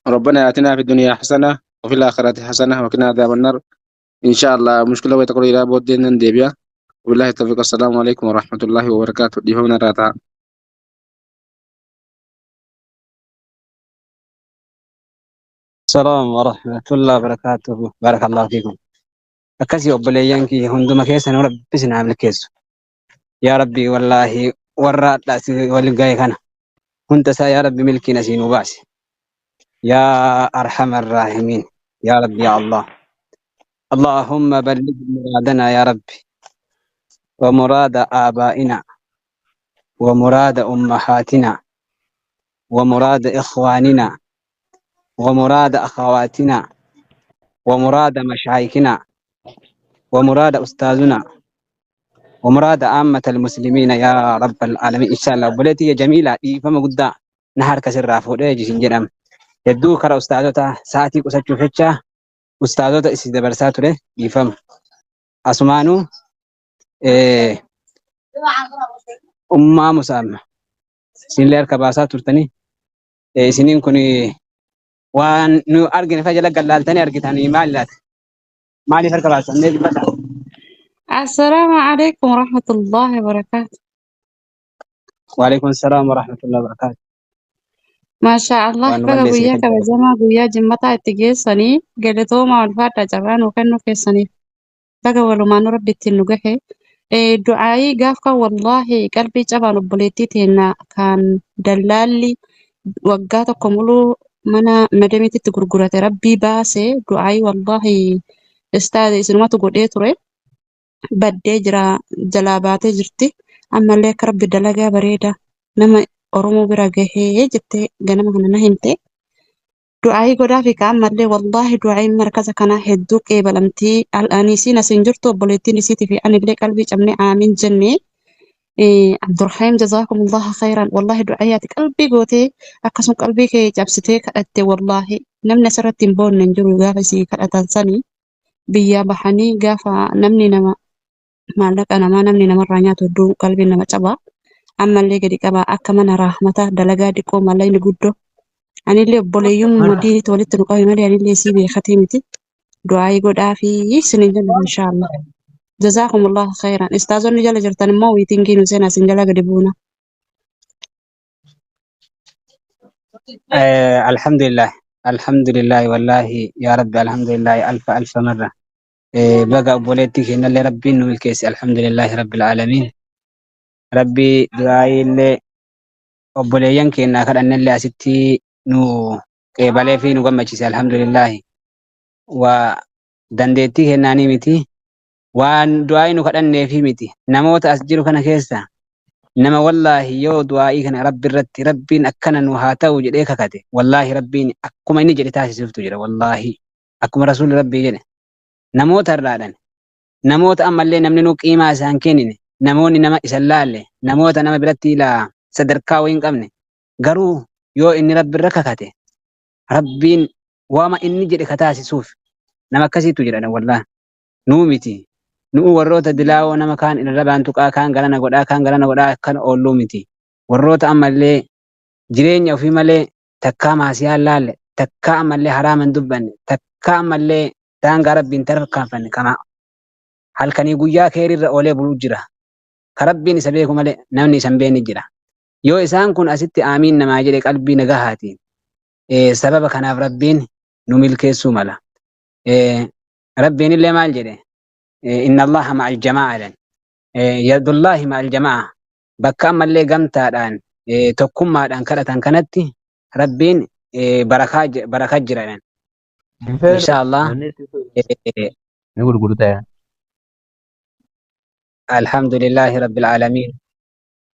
ربنا آتنا في الدنيا حسنة وفي الآخرة حسنة وقنا عذاب النار. إن شاء الله مشكلة ويتقول إلى بودين نديبيا وبالله التوفيق. السلام عليكم ورحمة الله وبركاته. ديفونا راتا. السلام ورحمة الله وبركاته. بارك الله فيكم. Akkasii obboleeyyan kiyya hunduma keessan Rabbi isin haa milkeessu. Yaa Rabbi, wallaahi warra hadhaas wal gahe kana hunda isaa yaa Rabbi milkiin asii nu baasi. يا أرحم الراحمين يا رب يا الله، اللهم بلغ مرادنا يا ربي ومراد آبائنا ومراد أمهاتنا ومراد إخواننا ومراد أخواتنا ومراد مشايخنا ومراد أستاذنا ومراد عامة المسلمين يا رب العالمين. إن شاء الله obboleettii جميلة dhiifama guddaa na harka sirraa fuudhee jisin jedhama. Hedduu kara ustaazota sa'aatii qusachuuf jecha ustaazota isi dabarsaa ture, dhiifama. Asumaanuu ummaa musaamma isinillee harka baasaa turtanii isiniin kun waan nu argine fa jala gallaaltanii argitanii maal laata? Maaliif harka baasan? Mee dubbata. السلام عليكم ورحمة الله وبركاته. وعليكم السلام ورحمة الله وبركاته. ما شاء الله. Waan nu Baga balleessine guyyaa kan kabajamaa guyyaa jimmataa itti geessanii galatooma ulfaadha carraa nuu kennuu keessaniif. Baga walumaanuu Rabbi ittiin nu gahe. Du'aayii gaaf kan wallaahi qalbii cabaan obboleettii teenna kan dallaalli waggaa tokko muluu mana madamiititti gurgurate Rabbii baase du'aayii wallaahi istaade isinumatu godhee ture. Baddee jira, jalaa baatee jirti. Ammallee akka Rabbi dalagaa bareeda nama Oromoo bira gahee jettee ganama kana na himte. Du'aayii godhaa fi ammallee wallaahi du'aayiin markaza kanaa hedduu qeebalamtii. Al'aanii isiin asiin jirtu obboleettiin isiitii fi anillee qalbii cabnee aamiin jennee. Abdurrahim, جزاكم الله خيرا. Wallaahi du'aayii ati qalbii gootee akkasuma qalbii kee cabsitee kadhatte, wallaahi namni asirratti hin boonne hin jiru. Gaafa isii kadhatan sanii biyyaa bahanii gaafa namni nama maallaqa namaa namni namarraa nyaatu hedduu qalbiin nama cabaa. Ammallee gadi qabaa akka mana rahmataa dalagaa diqoo maallaqni guddoo. Anillee obboleeyyummaa diinitti walitti nu qabe malee anillee isii beekatee miti. Du'aayii godhaa fi isiniin jenna inshaallah. جزاكم الله خيرا. Istaazonni jala jirtan immoo waiting nu seenaa isin jala gadi buuna. Alhamdulillah. Alhamdulillah wallahi yaa Rabbi alhamdulillah alfa alfa marra. Baga obboleettii keenyallee Rabbiin nu milkeesse alhamdulillahi rabbil aalamiin. Rabbi du'aayiillee obboleeyyan keenyaa kadhannellee asitti nu qeebalee fi nu gammachiise alhamdulillahi. Waa dandeettii kennaanii miti. Waan du'aayii nu kadhanneefi miti. Namoota as jiru kana keessa nama wallaahi yoo du'aayii kana rabbi irratti rabbiin akkana nu haa ta'u jedhee kakate wallaahi rabbiin akkuma inni jedhe taasisuuftu jira wallaahi akkuma rasuulli rabbii jedhe namoota irraadhan namoota ammallee namni nu qiimaa isaan kennine namoonni nama isan laalle namoota nama biratti ilaa sadarkaa wayii hin qabne garuu yoo inni rabbi irra kakate rabbiin waama inni jedhe ka taasisuuf nama akkasiitu jedhan wallaahi nuu miti nu'u warroota dilaawoo nama kaan irra baantuqaa kaan garana godhaa kaan garana godhaa kan oolluu miti warroota ammallee jireenya ofii malee takkaa maasiyaan laalle takkaa ammallee haraama hin dubbanne takkaa ammallee daangaa rabbiin tarkaanfanne kama halkanii guyyaa keerirra oolee buluu jira ka rabbiin isa beeku malee namni isa hin beekne jira yoo isaan kun asitti aamiin namaa jedhe qalbii nagahaatiin sababa kanaaf rabbiin nu milkeessuu mala. Rabbiin illee maal jedhe inna allaha ma'al jamaa'a jedhan. Yadullaahi ma'al jamaa'a bakka ammallee gamtaadhaan tokkummaadhaan kadhatan kanatti rabbiin barakaa barakaa jira jedhan. Insha Allah Ni gurgurtaa. Alhamdulillahi rabbil aalamiin.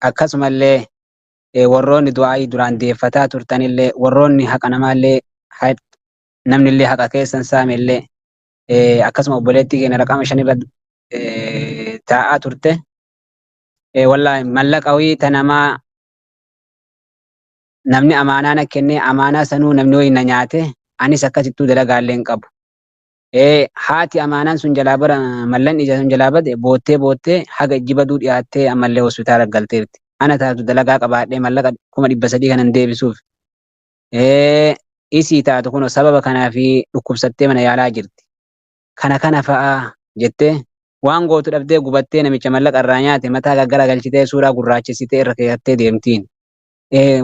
Akkasumallee warroonni du'aayii duraan deeffataa turtanillee warroonni haqa namaallee namnillee haqa keessan saamellee akkasuma obboleettii keenya raqama shanirra taa'aa turte. Wallaahi mallaqa wayii ta namaa namni amaanaa na kennee amaanaa sanuu namni wayii na nyaate anis akkasittuu dalagaallee hin qabu. Haati amaanaan sun jalaa bara mallan ija sun jalaa bade boottee boottee haga ijji baduu dhiyaattee ammallee hospitaala galteerti. Ana taatu dalagaa qabaadhee mallaqa 300,000 kanan deebisuuf. Isii taatu kun sababa kanaa fi dhukkubsattee mana yaalaa jirti. Kana kana fa'aa jettee waan gootu dhabdee gubattee namicha mallaqa irraa nyaate mataa gaggara galchitee suuraa gurraachessitee irra keessattee deemtiin.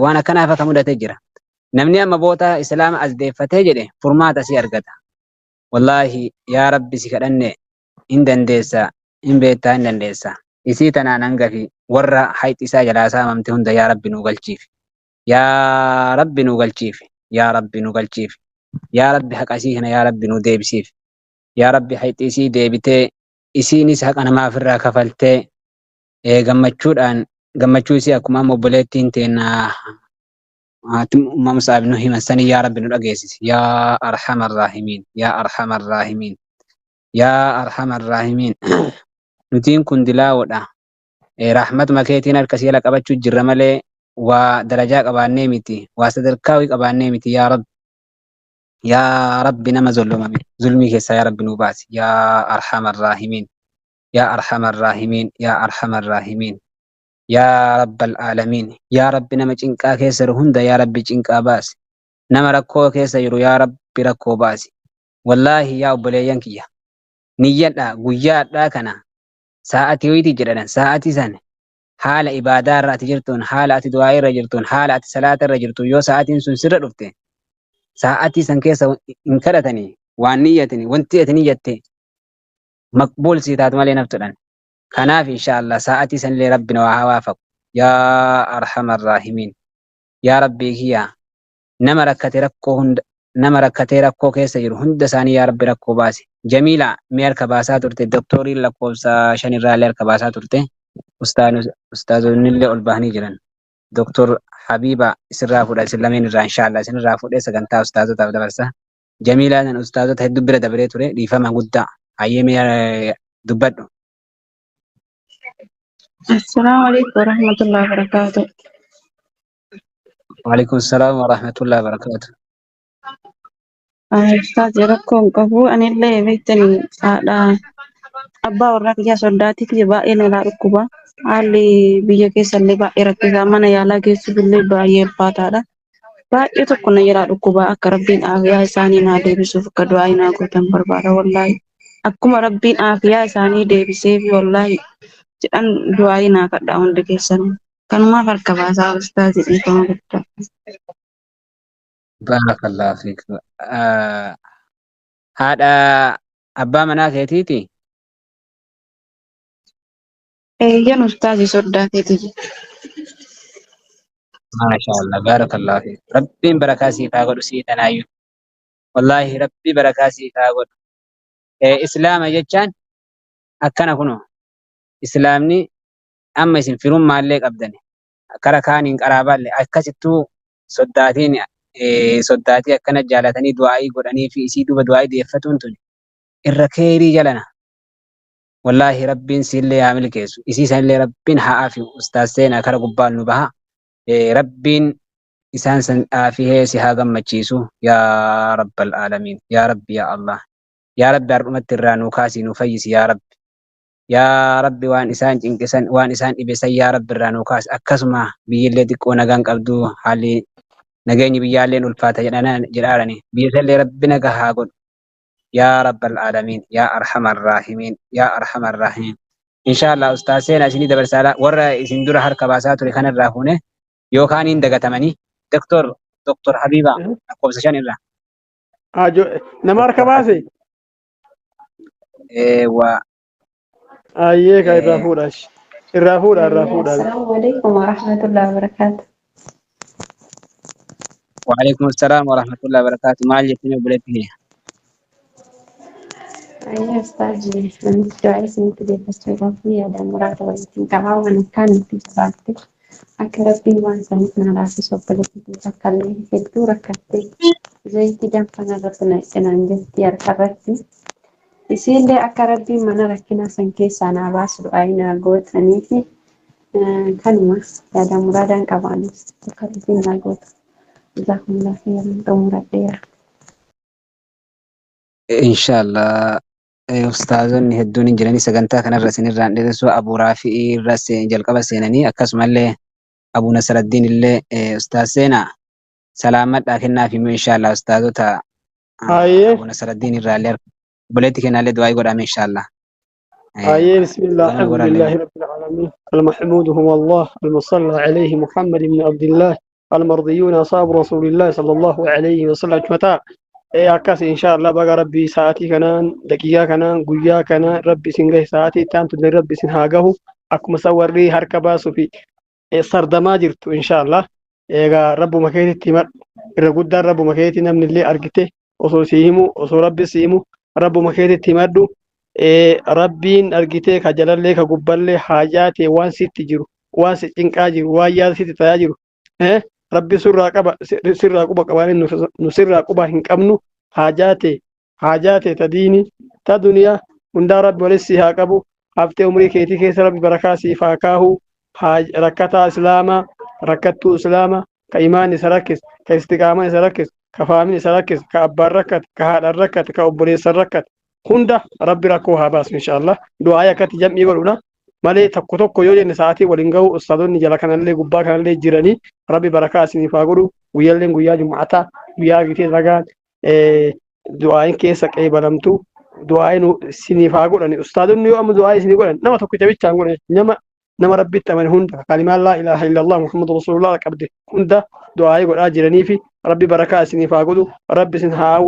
Waan akkanaaf akka mudate jira. Namni amma boota islaama as deeffatee jedhe furmaata si argata. Wallaahi yaa Rabbi si kadhanne hin dandeessa hin beektaa hin dandeessa. Isii tanaan hangafi warra hayxi isaa jalaa saamamte hunda yaa Rabbi nuu galchiif. Yaa Rabbi nuu galchiif. Yaa Rabbi nuu galchiif. Yaa Rabbi haqa isii kana yaa Rabbi nuu deebisiif. Yaa Rabbi hayxi isii deebitee isiinis haqa namaa ofirraa kafaltee gammachuudhaan gammachuu isii akkuma amma obboleettiin teenna haati umma Mus'ab nu himan sanii yaa Rabbi nu dhageessisi. Yaa arhamar raahimiin. Yaa arhamar raahimiin. Yaa arhamar raahimiin. Nutiin kun dilaawoodha. Rahmatuma keetiin harka si jala qabachuu jirra malee waa darajaa qabaannee miti. Waa sadarkaa wayii qabaannee miti yaa Rabbi. Yaa Rabbi nama zollomame zulmii keessaa yaa Rabbi nuu baasi. Yaa arhamar raahimiin. Yaa arhamar raahimiin. Yaa arhamar raahimiin. Yaa Rabbal aalamiin. Yaa Rabbi nama cinqaa keessa jiru hunda yaa Rabbi cinqaa baasi. Nama rakkoo keessa jiru yaa Rabbi rakkoo baasi. Wallaahi yaa obboleeyyan kiyya. Niyyadha guyyaa hadhaa kana sa'atii wayitii jedhan sa'atii sana haala ibaadaa irra ati jirtuun haala ati du'aa irra jirtuun haala ati salaata irra jirtuun yoo sa'atiin sun sirra dhufte sa'atii san keessa hin kadhatanii waan niyyatini wanti ati niyyatte maqbuul sii taatu malee naftudhan. Kanaaf insha Allah sa'atii sanillee rabbi na waa waafaqu. Yaa arhamar raahimiin. Yaa Rabbii kiyya nama rakkate rakkoo hunda nama rakkatee rakkoo keessa jiru hunda isaanii yaa Rabbi rakkoo baase. Jamiila mee harka baasaa turte doktoriin lakkoofsa shanirraallee harka baasaa turte ustaazonnillee ol bahanii jiran. Doktor Habiba isirraa fuudha isin lameen irraa insha Allah isinirraa fuudhee sagantaa ustaazotaaf dabarsa. Jamiilaa san ustaazota hedduu bira dabaree ture dhiifama guddaa hayyee mee dubbadhu. Assalamu alaikum warahmatullahi wabarakatuh. Waalaikum salaam wa rahmatullahi wa barakatuh. Ustaaz rakkoo hin qabu. Anillee beektani haadha abbaa warraa kiyyaa soddaati kiyya baay'ee nalaa dhukkuba. Haalli biyya keessallee baay'ee rakkisaa mana yaalaa geessuuf illee baay'ee ulfaataadha. Baay'ee tokko na jalaa dhukkuba akka rabbiin aafiyaa isaanii naa deebisuuf akka du'aa naa gootan barbaada wallaahi. Akkuma rabbiin aafiyaa isaanii deebiseef wallaahi jedhan du'aa naa kadhaa hundi keessanuu. Kanumaaf harka baasaa ustaazi dhiifama guddaa. Barakallahu fiik. Haadha abbaa manaa keetiiti? Eeyyan ustaazi soddaa keeti. Maashaallah barakallahu fiik. Rabbiin barakaa siif haa godhu sii tanaayyuu. Wallaahi rabbi barakaa siif haa godhu. Islaama jechaan akkana kunoo. Islaamni amma isin firummaallee qabdani. Kara kaaniin qaraabaallee akkasittuu soddaatiin soddaatii akkana jaalatanii du'aa'ii godhanii fi isii duuba du'aa'ii deeffatuun tuni irra keerii jalana. Wallaahi rabbiin siillee haa milkeessu. Isii sanillee rabbiin haa afiyu. Ustaaz seenaa kara gubbaan nu baha. Rabbiin isaan san aafihee si haa gammachiisu. Yaa Rabbal aalamiin. Yaa Rabbi yaa Allah. Yaa Rabbi har'umatti irraa nuu kaasii nuu fayyisi yaa Rabbi. Yaa Rabbi waan isaan cinqisan waan isaan dhibesan yaa Rabbi irraa nuu kaasi. Akkasuma biyyillee xiqqoo nagaan qabdu haalli nageenyi biyyaalleen ulfaata jedhaarani. Biyya isallee Rabbi nagaa haa godhu. Yaa Rabbal aalamiin. Yaa Arhamar Raahimiin. Yaa Arhamar Raahimiin. Inshaallah ustaaz seenaa isinii dabarsaadha. Warra isin dura harka baasaa ture kanarraa fuune yookaan hin dagatamanii. Doktor Doktor Habiba lakkoofsa 5 irraa. Nama harka Doktor baase? Habiba. Eewwa. Ayyee ka irraa fuudha. Irraa fuudha irraa fuudha. Assalamu alaikum warahmatullahi wabarakatuh. Waalaikum salaam warahmatullahi wabarakatuh. Maal jettanii obboleetti kiyya? Ayyaa ustaazi namichi du'aa isinitti deeffachuudhaaf yaada muraasa walitti qabaa waan akkaan nutti jabaatte akka rabbiin waan saniif na laaffisu obboleetti kiyya akka illee hedduu rakkattee zayitii danfaan irratti na cinaan jetti harka irratti. Isiillee akka rabbiin mana rakkinaa san keessaa naa baasu du'aa naa gootanii fi kanuma yaada muraadaan qabaanis akka rabbiin naa gootu. Jazakumullah khairan xumuradheera. Inshaallah ustaazonni hedduun hin jiranii sagantaa kanarra isinirraan dheeressuu Abu Raafi'ii irra jalqaba seenanii akkasumallee Abu Nasraddiin illee ustaaz seenaa salaamadhaa kennaaf immoo inshaallah ustaazota Ayyee. Abu Nasraddiin irraa illee obboleetti kennaallee du'aa godhame inshaallah. آيين بسم الله Gama الحمد godhaallee. لله رب العالمين المحمود هو الله المصلى عليه محمد بن عبد الله المرضيون أصحاب رسول الله صلى الله عليه وسلم متى إيه أكاس إن شاء الله بقى ربي ساعتي كنان دقيقة كنان قويا كنان ربي سنجه ساعتي تام تدري ربي سنهاجه أكو مصور لي هركبا سوفي إيه سردما جرتو إن شاء الله إيه رب مكيتي تمر الرجود رب مكيتي نمن اللي أرجته وصو سيمو وصو ربي سيمو رب مكيتي تمردو rabbiin argitee ka jalallee ka gubballee haajaa ta'e waan sitti jiru waan si cinqaa jiru waan yaada sitti ta'aa jiru rabbi sirraa qaba sirraa quba qabaanii nu sirraa quba hin qabnu haajaa ta'e haajaa ta'e ta diini ta duniyaa hundaa rabbi walis si haa qabu haftee umrii keetii keessa rabbi barakaa siif haa kaahu rakkataa islaamaa rakkattuu islaamaa ka imaan isa rakkis ka istiqaamaa isa rakkis ka faamin isa rakkis ka abbaan rakkate ka haadhaan rakkate ka obboleessan rakkate hunda rabbi rakkoo haa baasu inshaallah du'aa akkatti jam'ii godhuna malee tokko tokko yoo jenne sa'aatii waliin gahu ustaadonni jala kanallee gubbaa kanallee jiranii rabbi barakaa isiniif haa godhu guyyaalleen guyyaa jum'ataa guyyaa gitee ragaan du'aayin keessa qeebalamtu du'aayin isiniif haa godhani ustaadonni yoo amma du'aa isinii godhan nama tokko jabichaan godhan nama nama rabbitti amane hunda kalimaan laa ilaaha illallah muhammadu rasulullah qabde hunda du'aayii godhaa jiranii fi rabbi barakaa isiniif haa godhu rabbi isin haa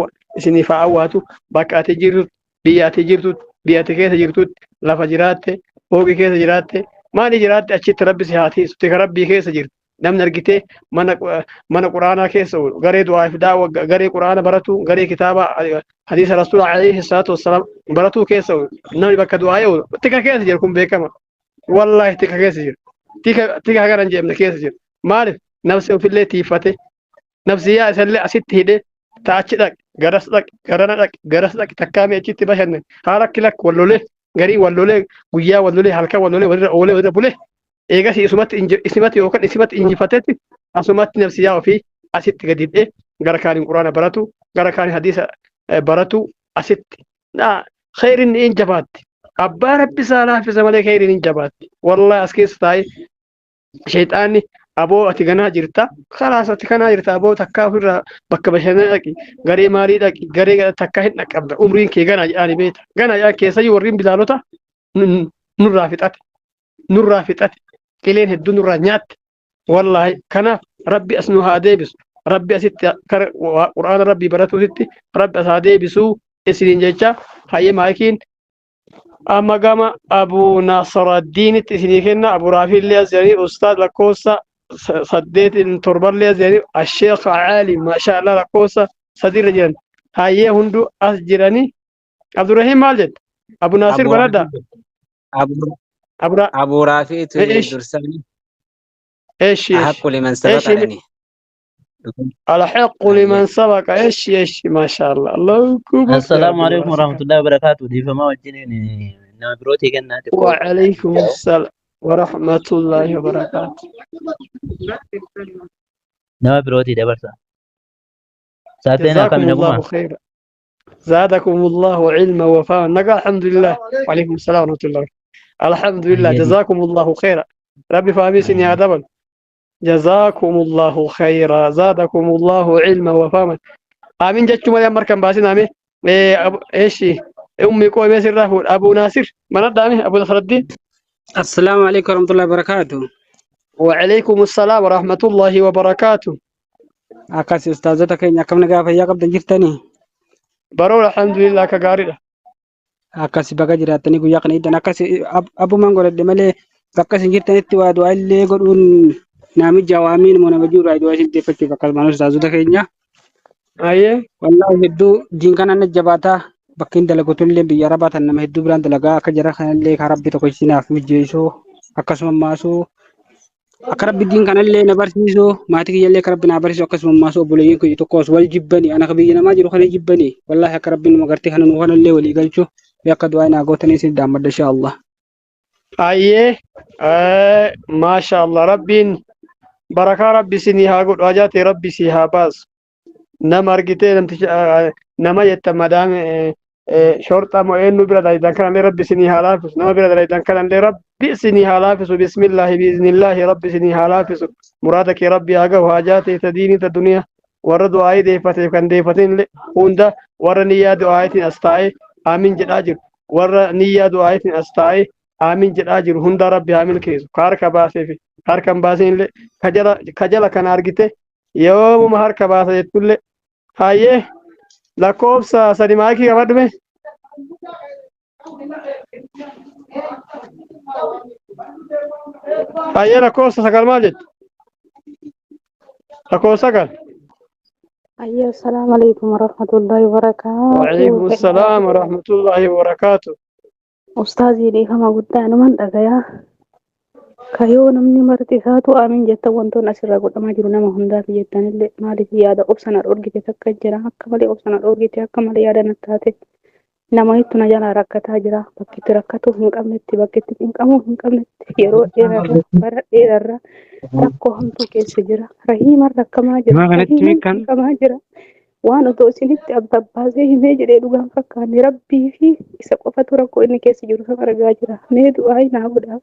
isiniif haa awwaatu bakka ati jirtu biyya ati jirtu biyya ati keessa jirtutti lafa jiraatte fooqii keessa jiraatte maali jiraatte achitti rabbi si haa tiisu tika rabbii keessa jirtu namni argitee mana mana quraanaa keessa oolu garee du'aa fi daawwa garee quraana baratu garee kitaaba hadiisa rasuula alayhi salaatu wassalaam baratuu keessa oolu namni bakka du'aa oolu tika keessa jira kun beekama wallaahi tika keessa jira tika tika hagana hin jedhamne keessa jira maaliif nafsi ofillee tiifate nafsiyyaa isallee asitti hidhee ta achi dhaqi garas dhaqi garana dhaqi garas dhaqi takkaa mee achitti bashannan haa lakki lakki wallolee garii wallolee guyyaa wallolee halkan wallolee walirra oolee walirra bulee eegas isumatti isimatti yookaan isimatti injifatetti asumatti nafsiyyaa ofii asitti gadi hidhee gara kaaniin quraana baratu gara kaaniin hadiisa baratu asitti kheyrin hin jabaatti abbaa rabbi isaa laaffisa malee kheyrin hin jabaatti wallahi as keessa taa'ee shayxaanni aboo ati ganaa jirta kalaas ati kanaa jirta aboo takkaa ofirraa bakka bashannana dhaqi garee maalii dhaqi garee takkaa hin dhaqqabda umriin kee ganaa jedhaani beeta ganaa jedhaan keessayyuu warriin bilaalota nurraa fixate nurraa fixate qileen hedduu nurraa nyaatte wallaahi kanaaf rabbi as nu haa deebisu. Rabbi asitti kara quraana rabbii baratuusitti rabbi asaa deebisuu isiniin jecha hayyee maayikiin amma gama Abu Nasraddiinitti isinii kenna. Abu Raafiillee as jedhanii ustaaz lakkoofsa saddeetiin torballee as jedhanii Asheekh Caalim maashaa Allah lakkoofsa sadiirra jiran hayyee hunduu as jiranii. Abdurrahiim maal jetta? Abu Naasir Abu banadha. Raafii Abu Abu Ra Abu Raafiitu Eesh dursanii eesh eesh ahaqqu liman eesh sabaqa jedhani. الحق Hayyee. لمن سبق ايش ايش ما شاء الله الله اكبر يا السلام رب عليكم الواسع. ورحمة الله وبركاته. ديفما وجنين nama birootii kennaa xiqqoo وعليكم السلام ورحمة الله وبركاته. nama birootii dabarsa. Saateen جزاكم akkami الله naguma? خيرا زادكم الله علما وفهما نقا الحمد لله. وعليكم السلام ورحمة الله. الحمد لله Hayyee جزاكم الله خيرا ربي فهمي سني hayyee. هذا جزاكم الله خيرا زادكم الله علما وفهما آمين. جتشو مريم مركم باسين آمين. إيه أبو إيش أمي كوي بس الرهول أبو ناصر ما ندامي أبو نصر الدين. السلام عليكم ورحمة الله وبركاته. وعليكم السلام ورحمة الله وبركاته. Akkas ustaazota keenya akkam nagaa fayyaa qabdan jirtanii? Baroo alhamdulillah ka gaariidha. Akkas baga jiraattanii guyyaa kana iddan akkas abbumaan godhadhe malee bakka isin jirtanitti waa du'aa illee godhuun naamija waamiin moo nama jiru du'aa isin deeffachuuf akkasumaan ustaazota keenya. Ayyee. Wallaahi hedduu diin kana na jabaataa bakki hin dalagutu illee biyya arabaa tan nama hedduu biraan dalagaa akka jara kanallee kan rabbi tokko isinaaf mijjeessuu akkasuma maasuu akka rabbi diin kanallee na barsiisu maatii kiyyallee akka rabbi na barsiisu akkasuma maasuu obboleeyyiin kiyya tokkos wal jibbanii ana biyya namaa jiru kana jibbanii wallaahi akka rabbi nu magartee kana nu kanallee walii galchu akka du'aa naa gootanii isin daammadha inshaa Allah. Ayyee. Maasha Allah rabbiin barakaa rabbi isinii haa godhu hajaate rabbi isii haa baasu. Nama argitee namticha nama jetta madaam shorxa moo eenyu bira dalagan kanallee rabbi isinii haa laafisu nama bira dalagan kanallee rabbi isinii haa laafisu bismillaahi biiznillaahi rabbi isinii haa laafisu muraada kee rabbi haa gahu hajaate ta diinii ta duniyaa warra du'aayii deeffateef kan deeffatin hunda warra niyyaa du'aayitiin as taa'e aamin jedhaa jiru warra niyyaa du'aayitiin as taa'e aamin jedhaa jiru hunda rabbi haa milkeessu ka harka baasee fi harka hin baasin illee ka jala kana argite yoomuma harka baasa jettullee hayyee lakkoofsa sadi maakii qabadhume. Hayyee lakkoofsa sagal maal jettu lakkoofsa sagal. أيوة السلام عليكم ورحمة الله وبركاته. وعليكم السلام ورحمة الله وبركاته. أستاذي dhiifama guddaa numan dhagayaa. Kayoo namni marti isaatu aamin jetta wantoonni asirraa godhamaa jiru nama hundaaf jettanillee maaliif yaada obsana dhoorgite takka jira akka malee obsana dhoorgite akka malee yaada na taate nama ittu na jalaa rakkataa jira bakki itti rakkatuu hin qabnetti bakki itti cinqamuu hin qabnetti yeroo dheerarra bara dheerarra rakkoo hamtuu keessa jira rahiiman rakkamaa jira Nama kanatti rahiiman beekan cinqamaa jira waan otoo isinitti abbaabbaasee himee jedhee dhugaan fakkaanne rabbii fi isa qofatu rakkoo inni keessa jiru san argaa jira mee du'aa naa godhaaf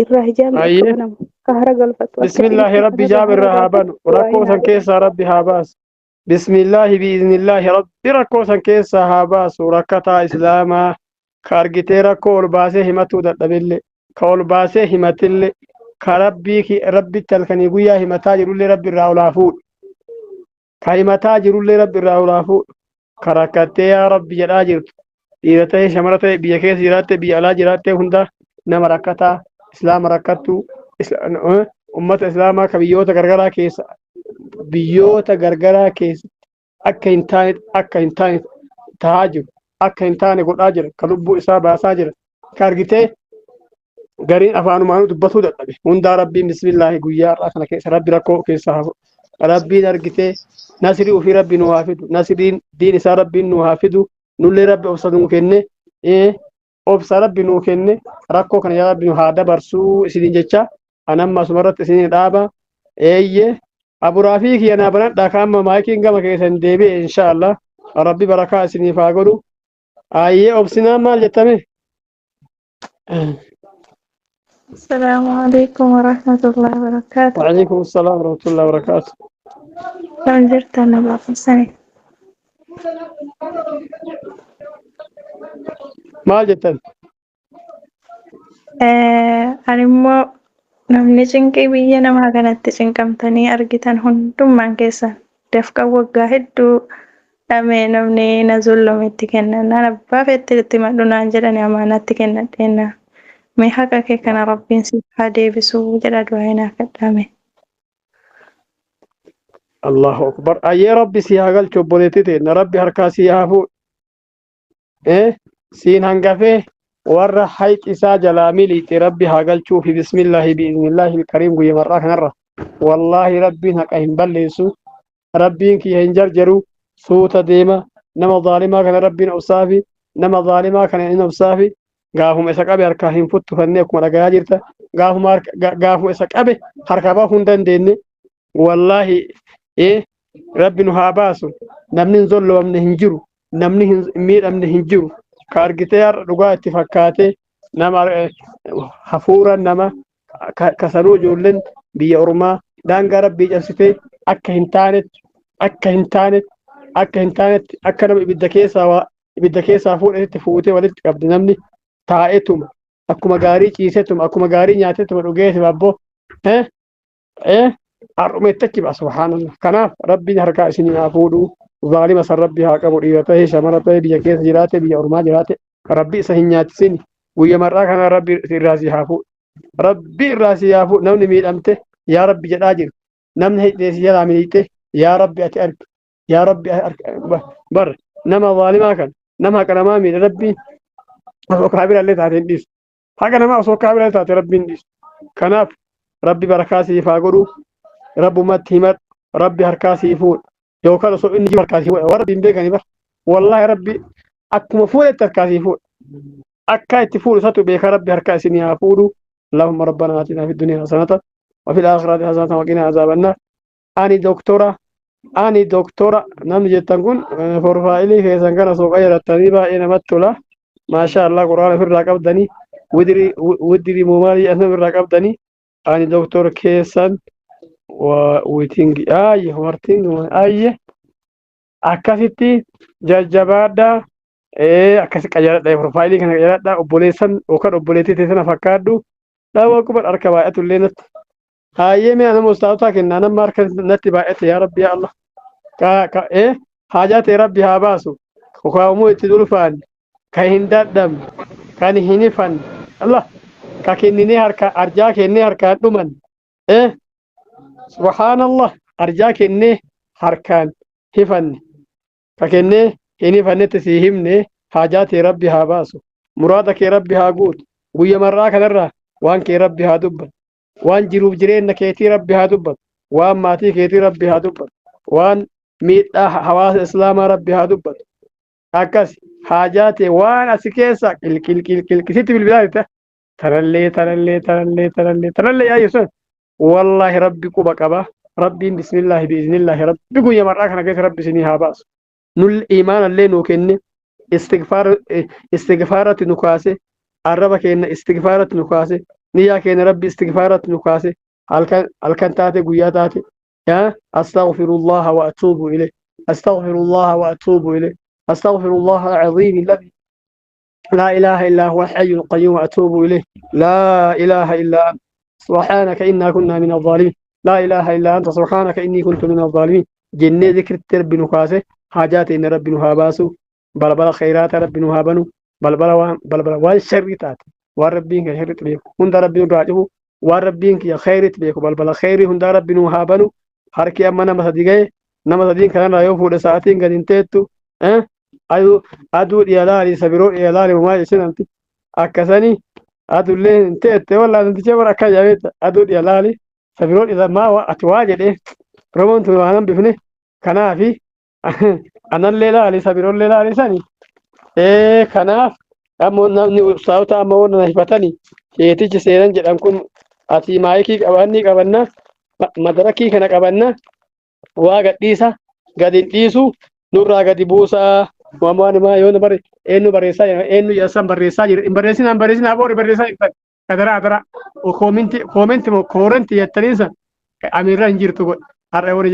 irraa hijaabni akka Hayyee banamu akka hara galfatu akka bismillaahi isinitti rabbi kanarraa jaab hara irraa haa galfatu banu du'aa rakkoo naa san godhaaf. keessaa rabbi haa baasu bismillaahi biiznillaahi rabbi rakkoo san keessaa haa baasu rakkataa islaamaa ka argitee rakkoo ol baasee himatuu dadhabillee ka ol baasee himatillee ka rabbii rabbitti halkanii guyyaa himataa jirullee rabbi irraa ol haa fuudhu ka himataa jirullee rabbi irraa ol haa fuudhu ka rakkattee yaa rabbi jedhaa jirtu dhiira ta'e shamara ta'e biyya keessa jiraatte biyya alaa jiraatte hunda nama rakkataa islaama rakkattuu ummata islaamaa ka biyyoota gargaraa keessa biyyoota gargaraa keessa akka hin taane akka hin taane tahaa jiru akka hin taane godhaa jira ka lubbuu isaa baasaa jira ka argitee gariin afaanumaanuu dubbatuu dadhabe hundaa rabbiin bismillaahi guyyaa har'aa kana keessa rabbi rakkoo keessaa haa fuudhu rabbiin argitee nasrii ofii rabbi nu haa fidu nasriin diin isaa rabbiin nu haa fidu nullee rabbi obsa nuu kenne obsa rabbi nuu kenne rakkoo kana yaa rabbi nu haa dabarsuu isiniin jecha anamma asumarratti isiniin dhaaba eeyye aburaafii kiyya naa banadhaa kaamma maayikiin gama keessan deebi'e inshaallah rabbi barakaa isiniif haa godhu ayyee obsinaan maal jettame. السلام عليكم ورحمة الله وبركاته. وعليكم السلام ورحمة الله وبركاته. كم جرت أنا باقي سنة. Maal jettan? Ani immoo Namni cinqii biyya namaa kanatti cinqamtanii argitan hundummaan keessan dafqa waggaa hedduu dhamee namni na zullume itti kennannaan abbaa feetti itti madhu naan jedhani amaanaatti kennadheenna. Mee haqa kee kana Rabbiin siif haa deebisuu jedha du'aa naa kadhame. Allahu akbar. Ayyee, Rabbi si haa galchu, obboleettii teenya. Rabbi harkaa si haa fuudhu. Siin hangafee warra hayxi isaa jalaa miliixe Rabbi haa galchuufi, bismillaahi bi'iznillaahi alkariim. Guyya mar'aa kanarra. Wallaahi, Rabbiin haqa hin balleessu. Rabbiin kiyya hin jarjaru. Suuta deema. Nama zaalimaa kana Rabbiin obsaafi. Nama zaalimaa kana hin obsaafi. Gaafuma isa qabe harkaa hin futtufannee akkuma dhagayaa jirta. Gaafuma isa qabe harkaa baafuu hin dandeenye. Wallaahi, Rabbi nu haa baasu. Namni hin zollomamne hin jiru. Namni hin miidhamne hin jiru. Ka argitee har'a dhugaa itti fakkaatee nama hafuura nama kasanuu ijoolleen biyya ormaa daangaa Rabbii cabsitee akka hin taanetti, akka hin taanetti, akka hin taanetti, akka nama ibidda keessaa waa ibidda keessaa fuudhetti fuutee walitti qabdi. Namni taa'etuma akkuma gaarii ciisetuma, akkuma gaarii nyaatetuma, dhugeetuma, abboo har'umeetti achi ba'a, subhaanallah. Kanaaf Rabbiin harkaa isinii haa fuudhu. Zaalima san Rabbi haa qabu. Dhiira ta'e, shamara ta'e, biyya keessa jiraate, biyya ormaa jiraate, Rabbi isa hin nyaachisin. Guyya mar'aa kana Rabbi irraa si haa fuudhu, Rabbi irraa si haa fuudhu. Namni miidhamte yaa Rabbi jedhaa jiru, namni hidhee si jalaa miliixxe, yaa Rabbi ati argi, yaa Rabbi bar nama zaalimaa kan nama haqa namaa miidhe Rabbi osoo kaabira illee taate hin dhiisu. Haqa namaa osoo kaabira taate Rabbiin dhiisu. Kanaaf Rabbi barakaa siif haa godhu. Rabbumatti himadhu. Rabbi harkaa siif fuudha. Yookaan osoo inni jiru harkaa siif fuudha. Warra Rabbiin beekanii bar. Wallaahi, Rabbi akkuma fuudhetti harkaa siif fuudha. Akka itti fuudhu isatu beeka. Rabbi harkaa isinii haa fuudhu. اللهم ربنا آتنا في الدنيا حسنة وفي الآخرة حسنة وقنا عذاب النار. Ani doktora, ani doktora namni jettan kun profaayilii keessan kana osoo qayyarattanii baay'ee namatti tola. Maashaa Allah, quraana ofirraa qabdanii, widirii widirii moomaalii ofirraa qabdanii. Ani doktor keessan witingi ayye warting ayye akkasitti jajjabaadhaa. Akkasi qayyaradha, profaayilii kana qayyaradha. Obboleessan yookaan obboleettii teessana fakkaadhu dhaawaa quban harka baay'atu illee natti. Hayyee, mee nama ustaazotaa kennaa. Nama harka natti baay'ate, yaa Rabbi, yaa Allah. Ka ka haajaa ta'e Rabbi haa baasu. Kaa'umuu itti ulfaan kan hin dadhabne, kan hin hifanne, Allah ka kenninee harka arjaa kennee harkaan dhuman, subhaanallah, arjaa kennee harkaan hifanne, ka kennee hin hifannetti sii himne. Haajaa ta'e Rabbi haa baasu, muraada kee Rabbi haa guutu. Guyya marraa kanarraa waan kee Rabbi haa dubbatu, waan jiruuf jireenya keetii Rabbi haa dubbatu, waan maatii keetii Rabbi haa dubbatu, waan miidhaa hawaasa islaamaa Rabbi haa dubbatu. Akkas haajaa ta'e waan asi keessa qilqilqilqilqisitti bilbilaa jirta, tanallee tanallee tanallee tanallee tanallee yaa Yesuus, wallaahi Rabbi quba qaba. Rabbiin bismillaahi biiznillaahi Rabbi guyya mar'aa kana keessa Rabbi isinii haa baasu. Nul imaanallee nuu kenne, istigfaaratti nu kaase, arraba keenya istigfaaratti nu kaase, niyyaa keenya Rabbi istigfaaratti nu kaase. Halkan halkan taate, guyyaa taate, yaa astaghfirullaha wa atuubu ilayh, astaghfirullaha wa atuubu ilayh, astaghfirullaha alazim alladhi لا إله إلا هو الحي القيوم أتوب إليه، لا إله إلا أنت سبحانك إنا كنا من الظالمين، لا إله إلا أنت سبحانك إني كنت من الظالمين jennee ذكر ربي نكاسه. حاجات إن ربي نهاباسو، balbala khayraata Rabbi nu haa banu, balbala waan balbala waan sharrii taate, waan Rabbiin kiyya sharriitti beeku hunda Rabbi nurraa cufu, waan Rabbiin kiyya khayriitti beeku balbala khayrii hundaa Rabbi nu haa banu. Harki amma nama sadi gahe. Nama sadiin kanarraa yoo fuudhe sa'aatiin gadi hin teettu. Aduu aduu dhiya laali, isa biroo dhiya laali, homaa jechuun namti akkasanii adullee hin teette. Wallaa namticha bara akka jaabeetta aduu dhiya laali, isa biroo dhiya maa ati waa jedhee Oromoon tun waan hambifne. Kanaafi anallee laali, isa biroollee laali sani. Kanaaf ammoo namni ustaazota amma warra na hifatanii sheetichi seenan jedhan kun ati maayikii qabannii qabanna, madarakii kana qabanna, waa gadhiisa gadi hin dhiisu, nurraa gadi buusaa. Waan waan himaa yoo na bare eenyu barreessaa jira, eenyu yaasaan barreessaa jira? Hin barreessinaa, hin barreessinaa, boori barreessaa jirtan. Kadara adara koominti koominti moo koorenti jettaniin san amirra hin jirtu godhe. Har'a warri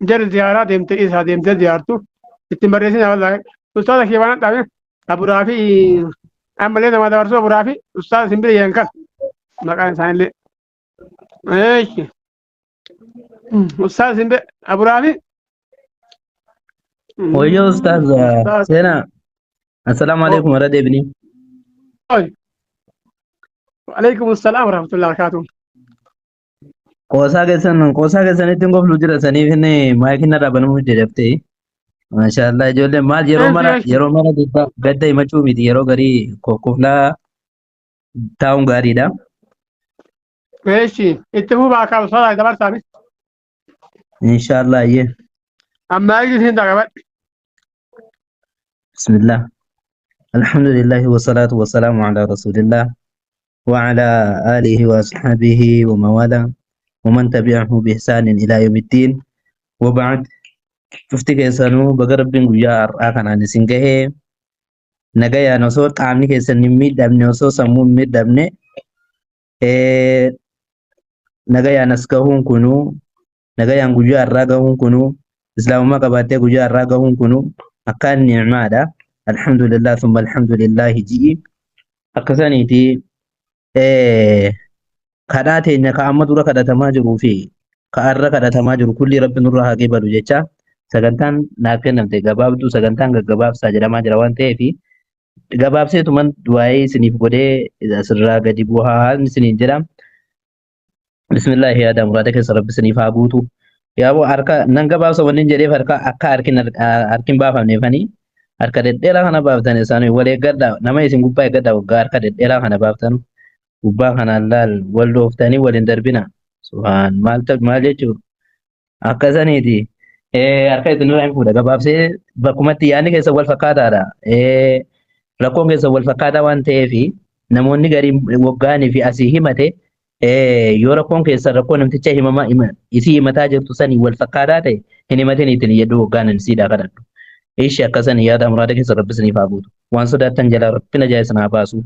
jarri ziyaaraa deemte isaa deemtee ziyaartu ittiin barreessinaa. Wallaahi, ustaaza kee waan dhaabe aburaa fi ammallee nama dabarsuu aburaa fi ustaaza isin bira jiran kan Maqaan isaanillee. Eeshi. Ustaaz hin be Aburaafi. Wayyo ustaaz Ustaaz. seenaa. Assalaamu alaikum warra deebinii. Oi. Waalaikum assalaam warahmatullahi wabarakatuh. Qoosaa keessanitti hin qoflu jira saniif inni maayikiin narraa banamuuf jedhaftee. Maashaallah, ijoolleen maal yeroo mara yeroo mara gadda himachuu miti, yeroo garii kokkoflaa taa'uun gaariidha. Eeshi. Itti fufaa akka ustaaz dabarsaami. Inshaallah iyyee. Ammaa isin qabadhe. Bismillah. Alhamdulillahi wasalaatu wasalaamu ala rasulillah wa ala alihi wa ashabihi wa mawala wa man tabi'ahu bi ihsaanin ila yawmiddin wa ba'd. Cufti keessanuu baga Rabbiin guyyaa har'aa kanaan isin gahee, nagayaan osoo qaamni keessan hin miidhamne, osoo sammuun hin miidhamne, nagayaan as gahuun kunuu, nagayaan guyyaa har'aa gahuun kunuu, islaamummaa qabaattee guyyaa har'aa gahuun kunuu akkaan ni'maadha. Alhamdulillah thumma alhamdulillahi ji'i. Akkasaniiti kadhaa teenya ka amma dura kadhatamaa jiruu fi ka har'a kadhatamaa jiru kulli Rabbi nurraa haa qeebalu jecha, sagantaan naaf kennamte gabaabduu, sagantaan gaggabaabsaa jedhamaa jira waan ta'eef, gabaabseetuman du'aa'ee isiniif godhee asirraa gadi bu'aa isiniin jedha. Bismillaahi, yaada muraada keessa Rabbi isiniif haa guutu. Yaaboo, harka nan gabaabsa wanni jedheef harka akka harkin baafamneefanii harka dhedheeraa kana baaftan isaanii wal eeggadhaa, nama isin gubbaa eeggadhaa. Waggaa harka dhedheeraa kana baaftanu gubbaa kanaan laal wal dhooftanii wal hin darbina. Subhaan, maal maal jechuudha akkasaniiti. Harka isinirraa hin fuudha, gabaabsee bakkumatti yaadni keessa wal fakkaataadha. Rakkoon keessa wal fakkaataa waan ta'eef, namoonni gariin waggaanii fi asii himate, yoo rakkoon keessa rakkoo namticha himama isii himataa jirtu sanii wal fakkaataa ta'e, hin himatin ittiin jedhu waggaan isiidhaa kadhadhu. Ishi akkasan yaada muraada keessa Rabbi isiniif haa guutu. Waan sodaattan jalaa Rabbi najaa isin haa baasu.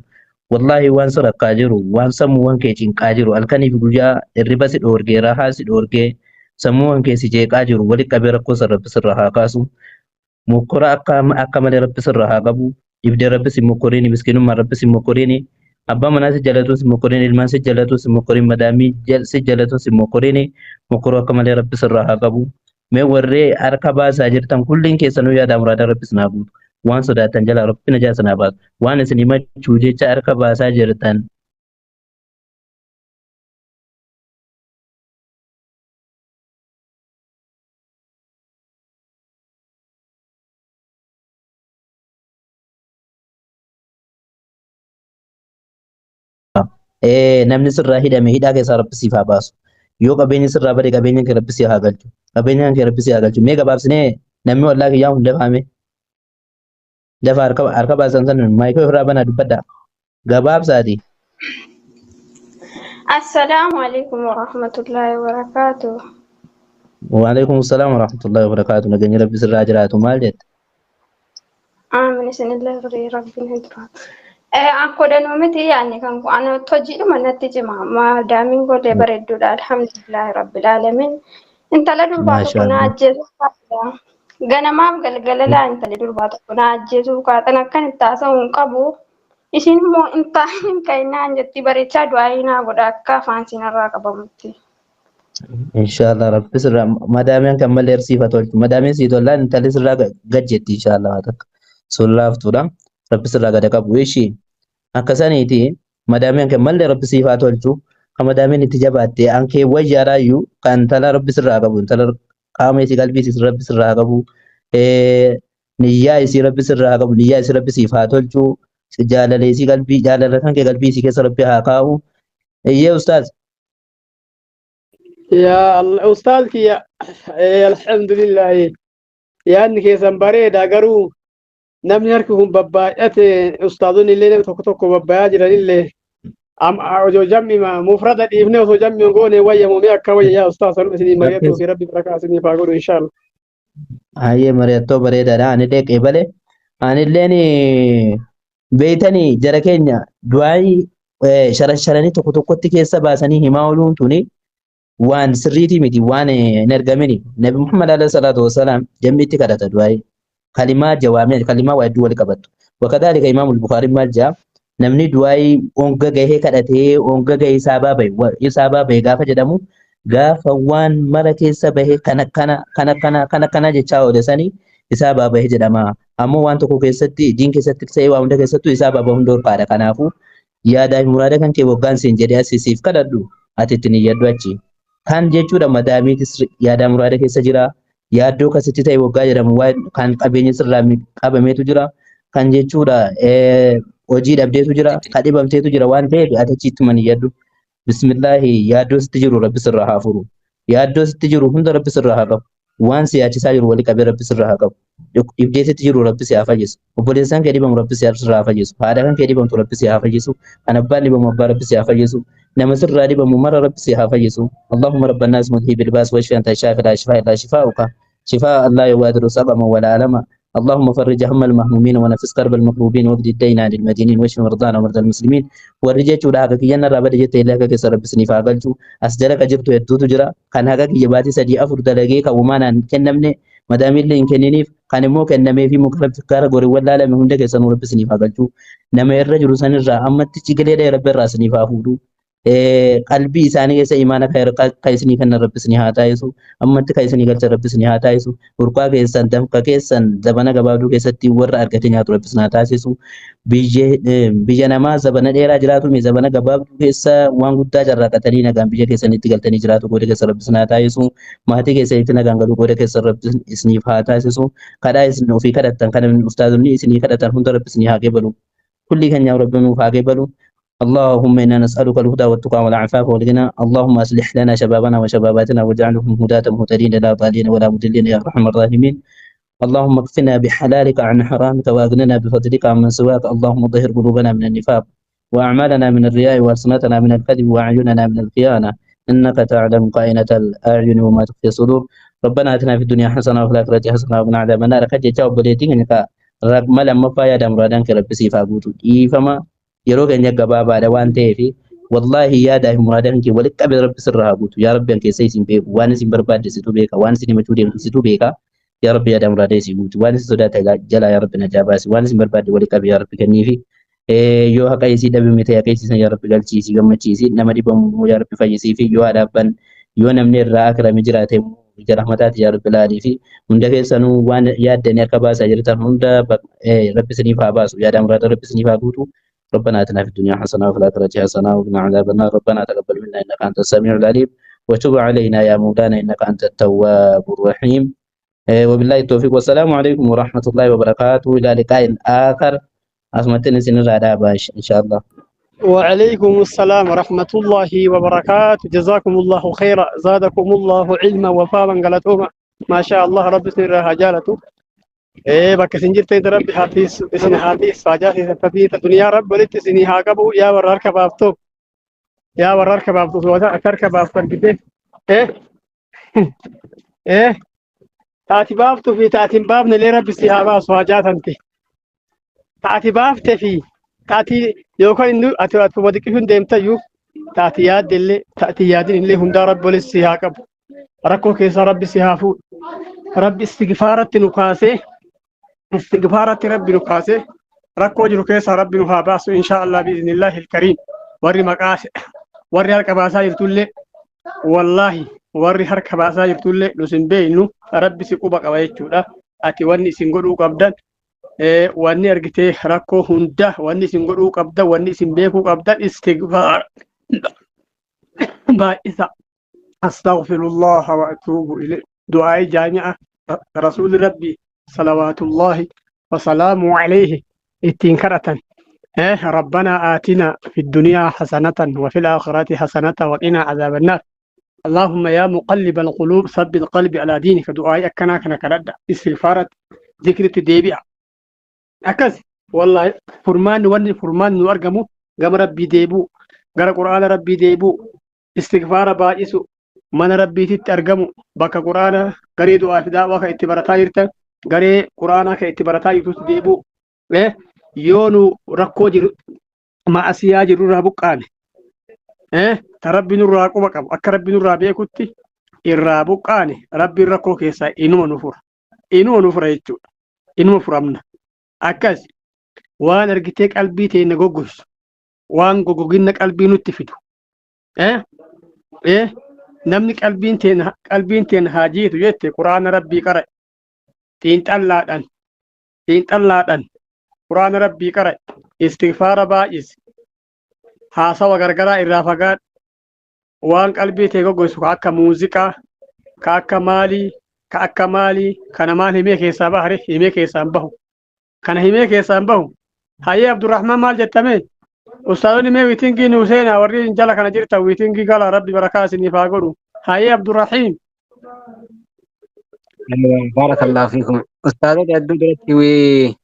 Wallaahi, waan sorakkaa jiru, waan sammuuwwan kee cinqaa jiru, halkanii fi guyyaa hirriba si dhoorgee, rahaa si dhoorgee, sammuuwwan kee si jeeqaa jiru walitti qabee rakkoo san Rabbi sirraa haa kaasu. Mokkora akka malee Rabbi sirraa haa qabu. Dhibdee Rabbi si mokkoriini, miskiinummaan Rabbi si mokkoriini. Abbaa manaa si jalatu si mokkoriini, ilmaan si jalatu si mokkoriin, madaamii si jalatu si mokkoriini. Mokkoroo akka malee Rabbi sirraa haa qabu. Mee warree harka baasaa jirtan kulliin keessanuu yaada muraada Rabbi isin haa guutu. Waan sodaattan jalaa Rabbi najaa isin haa baasu. Waan isin himachuu jecha harka baasaa jirtan namni sirraa hidhame hidhaa keessaa Rabbi siif haa baasu. Yoo qabeenyi sirraa bade, qabeenya kee Rabbi si haa galchu. Qabeenya kee Rabbi si haa galchu. Mee gabaabsinee namni wallaa kiyyaa hunda faame. Dafa harka baasan san maayikoo ofirraa banaa dubbadhaa. Gabaabsaati. Assalaamu alaikum warahmatullahi wabarakatuh. Waalaikum salaam warahmatullahi wabarakatuh. Nageenyi Rabbi sirraa jiraatu, maal jette? Aamin, isinillee firii Rabbiin hin tura. An kodhanuu miti, yaadni kan an hojiidhuma natti cima. Maadaamiin gollee bareedduudha. Alhamdulillahi rabbil alamin. Intala durbaa tokko na Maashaallah. ajjeesuuf kaatudha. Ganamaaf galgala laa intalli durbaa tokko na ajjeesuuf kaatan akkan itti haasa'u hin qabu. Ishiin immoo intaan ka'inaan jetti, bareechaa du'aa naa godha akka afaan siinarraa qabamutti. Inshaallah Rabbi sirraa madaameen kan malee hirsiifa tolchu. Madaameen sii tollaan intalli sirraa gad jetti inshaallah waa takka. Sun laaftuudha. Rabbi sirraa gada qabu. Ishii akkasaniiti madaameen kan malee Rabbi siif haa tolchu. Kan madaameen itti jabaatte ankee wayyaadhaayyuu kan intala Rabbi sirraa qabu. Intala qaama isii qalbii isii Rabbi sirraa qabu. Niyyaa isii Rabbi sirraa qabu. Niyyaa isii Rabbi siif haa tolchu. Jaalala isii qalbii jaalala kan kee qalbii isii keessa Rabbi haa kaa'u. Iyyee ustaaz. Yaa Allah, ustaaz kiyya, alhamdulillah, yaadni keessan bareeda, garuu namni harki kun babbaay'ate, ustaazonni illee namni tokko tokko babbayaa jiranillee osoo jammi mufrada dhiifne osoo jammi hin goone wayyamume akka wayya, yaa ustaaz, sanuma isinii mari'atuu fi Rabbi barakaa isiniif haa godhu inshaallah. Hayyee, mari'attoo bareedaadha. Anillee qeebale. Anilleen beeytanii jara keenya du'aayii sharasharanii tokko tokkotti keessa baasanii himaa ooluun tuni waan sirriitii miti, waan hin ergamini. Nabi Muhammad alayhi salaatu wasalaam jammiitti kadhata du'aayii. Kalimaa jawaamee kalimaa waa hedduu wal qabattu. Wakadhalika Imaamul Bukhaarii maal jaa? Namni du'aayii honga gahee kadhatee honga gahee isaa bahe isaa bahe gaafa jedhamu, gaafa waan mara keessa bahe kana kana kana kana kana kana jechaa oole sanii isaa bahe jedhama. Ammoo waan tokko keessatti, diin keessatti ta'ee waa hunda keessattuu isaa baaba hunda olkaadha. Kanaafuu yaadaa fi muraada kan kee waggaan siin jedhee asii siif kadhadhu, ati ittiin iyyadhu achi. Kan jechuudha madaamiitis yaadaa muraada keessa jira. Yaaddoo kasitti ta'e waggaa jedhamu waan kan qabeenya sirraa qabameetu jira. Kan jechuudha hojii dhabdeetu jira. Kan dhibamteetu jira waan ta'eef ati achitti man iyyadhu. Bismillaahi, yaaddoo sitti jiru Rabbi sirraa haa furu. Yaaddoo sitti jiru hunda Rabbi sirraa haa qabu. Waan si yaachisaa jiru walii qabee Rabbi sirraa haa qabu. Dhibdee sitti jiru Rabbi si haa fayyisu. Obboleessaan kee dhibamu Rabbi si sirraa haa fayyisu. Haadha kan kee dhibamtu Rabbi si haa fayyisu. Kan abbaan dhibamu abbaa Rabbi si haa fayyisu. Nama sirraa dhibamu mara Rabbi si haa fayyisu. اللهم رب الناس مذهب الباس واشف أنت الشافي لا شفاء إلا شفاؤك شفاء لا يغادر سقما ولا ألما. اللهم فرج هم المهمومين ونفس كرب المكروبين واقض الدين عن المدينين واشف مرضانا ومرضى المسلمين. Warri jechuudha haqa kiyyan irraa bade jette illee, haqa keessa Rabbi isiniif haa galchu. As jala ka jirtu hedduutu jira. Kan haqa kiyya baatii 3 4 dalagee kan uumaan kennamne, madaamiillee hin kenniniif, kan immoo kennamee fi muka Rabbi gara goriiwwan laalame, hunda keessanuu Rabbi isiniif haa galchu. Nama irra jiru sanirraa ammatti ciqilee dhee Rabbi irraa isiniif haa fuudhu. Qalbii isaanii keessa imaana ka isinii kennan Rabbi isinii haa taasisu. Ammatti ka isinii galchan Rabbi isinii haa taasisu. Burqaa keessan, dafqa keessan zabana gabaabduu keessatti warra argate nyaatu Rabbi isin haa taasisu. Biyya namaa zabana dheeraa jiraatu mi, zabana gabaabduu keessa waan guddaa carraaqatanii nagaan biyya keessanitti galtanii jiraatu qooda keessa Rabbi isin haa taasisu. Maatii keessanitti nagaan galuu qooda keessa Rabbi isiniif haa taasisu. Kadhaa isin ofii kadhattan, kan ustaazonni isinii kadhatan hunda Rabbi isinii haa qeebalu. Kulli keenya Rabbi nuuf haa qeebalu. اللهم إنا نسألك الهدى والتقى والعفاف والغنى. اللهم أصلح لنا شبابنا وشباباتنا واجعلهم هداة مهتدين لا ضالين ولا مضلين يا أرحم الراحمين. اللهم اكفنا بحلالك عن حرامك وأغننا بفضلك عمن سواك. اللهم طهر قلوبنا من النفاق وأعمالنا من الرياء وألسنتنا من الكذب وأعيننا من الخيانة، إنك تعلم خائنة الأعين وما تخفي الصدور. ربنا آتنا في الدنيا حسنة وفي الآخرة حسنة وقنا عذاب النار. Kan obboleettiin keenya mala lammaffaa yaada muraadaan kee Rabbi siif haa guutu. Dhiifama, yeroo keenya gabaabaadha waan ta'eef, wallaahi yaadaa fi muraadaan kee walitti qabe Rabbi sirraa haa guutu. Yaa Rabbi, keessa isin beeku, waan isin barbaadde situ beeka, waan isin himachuu deemtu situ beeka. Yaa Rabbi, yaada muraadaa isin guutu, waan isin sodaate jalaa yaa Rabbi najaa baasi, waan isin barbaadde walitti qabe yaa Rabbi kenniifi. Yoo haqa isii dhabame ta'e, haqa isii yaa Rabbi galchiisi, gammachiisi. Nama dhibamu immoo yaa Rabbi fayyisii fi yoo haadha abbaan, yoo namni irraa akirame jiraate immoo ija rahmataati yaa Rabbi laalii fi hunda keessanuu waan yaaddanii harka baasaa jirtan hunda Rabbi isiniif haa baasu, yaada muraada Rabbi isiniif haa guutu. ربنا اتنا في الدنيا حسنه وفي الاخره حسنه وقنا عذاب النار. ربنا تقبل منا انك انت السميع العليم وتب علينا يا مولانا انك انت التواب الرحيم. وبالله التوفيق والسلام عليكم ورحمه الله وبركاته. الى لقاء اخر. أسمتني سنرى باش إن شاء الله. وعليكم السلام ورحمة الله وبركاته. جزاكم الله خيرا، زادكم الله علما وفهما. قالتهما ما شاء الله، ربي سنرى هجالته ee bakka isin jirtan Rabbi haatiis isin haatiis faajaa fi duniyaa Rabbi walitti isinii haa qabu. Yaa warra harka baaftu, yaa warra harka baaftu, akka harka baaftu argite taati baaftuu fi taati hin baafne illee Rabbi si haa baasu. Haajaa tanti taati baafte fi taati yookaan inni ati atuma xiqqishuun deemtayyuu, taati yaadde illee taati yaadin illee hundaa Rabbi walitti si haa qabu. Rakkoo keessaa Rabbi si haa fuudhu. Rabbi istigfaaratti nu kaasee, istigfaaratti Rabbi nu kaasee, rakkoo jiru keessaa Rabbi nu haa baasu insha Allah biiznillaahi ilkariim. Warri maqaa, warri harka baasaa jirtullee, wallaahi warri harka baasaa jirtullee nu sin beeynu, Rabbi si quba qaba jechuudha. Ati wanni isin godhuu qabdan, wanni argitee rakkoo hunda wanni isin godhuu qabdan, wanni isin beekuu qabdan, istigfaara baay'isa. أستغفر الله وأتوب إليه، دعاء جامعة رسول ربي صلوات الله وسلامه عليه ittiin kadhatan. ربنا آتنا في الدنيا حسنة وفي الآخرة حسنة وقنا عذاب النار. اللهم يا مقلب القلوب ثبت قلبي على دينك. دعاء أكنا كنا كرد استغفارت ذكرت deebi'a. Akkas wallahi furmaanni, wanni furmaanni nu argamu gama Rabbii deebuu, gara Qur'aana Rabbii deebuu, istigfaara baay'isu, mana Rabbiititti argamu, bakka Qur'aana garee du'aa fi daawaa kan itti barataa jirtan, garee Qur'aanaa kan itti barataa jirtutti deebuu. Yoo nu rakkoo jiru, ma'asiyaa jirru irraa buqqaane, ta Rabbi nurraa quba qabu, akka Rabbi nurraa beekutti irraa buqqaane, Rabbiin rakkoo keessaa inuma nu fura, inuma nu fura jechuudha, inuma furamna. Akkas waan argitee qalbii teenya goggogsu. Waan goggoginna qalbii nutti fidu. Eh? Eh? Namni qalbiin teen qalbiin teen haa jiitu jette Quraana Rabbii qara'e. Xiinxallaadhaan xiinxallaadhaan Quraana Rabbii qara'e. Istighfaara baay'isi. Haasawa gargaraa irraa fagaadhu. Waan qalbii tee goggoisu ka akka muuziqaa, ka akka maalii, ka akka maalii, kana maal himee keessaa bahare himee keessaa hin bahu. Kana himee keessaa hin bahu. Hayyee Abdurrahmaan maal jettame? Ustaazonni mee wiitingii nuu seenaa warri jala kana jirtan wiitingii gala Rabbi barakaa isiniif haa godhu. Hayyee Abdurrahiim. Baarakallahu fiikum. Ustaazota hedduu duratti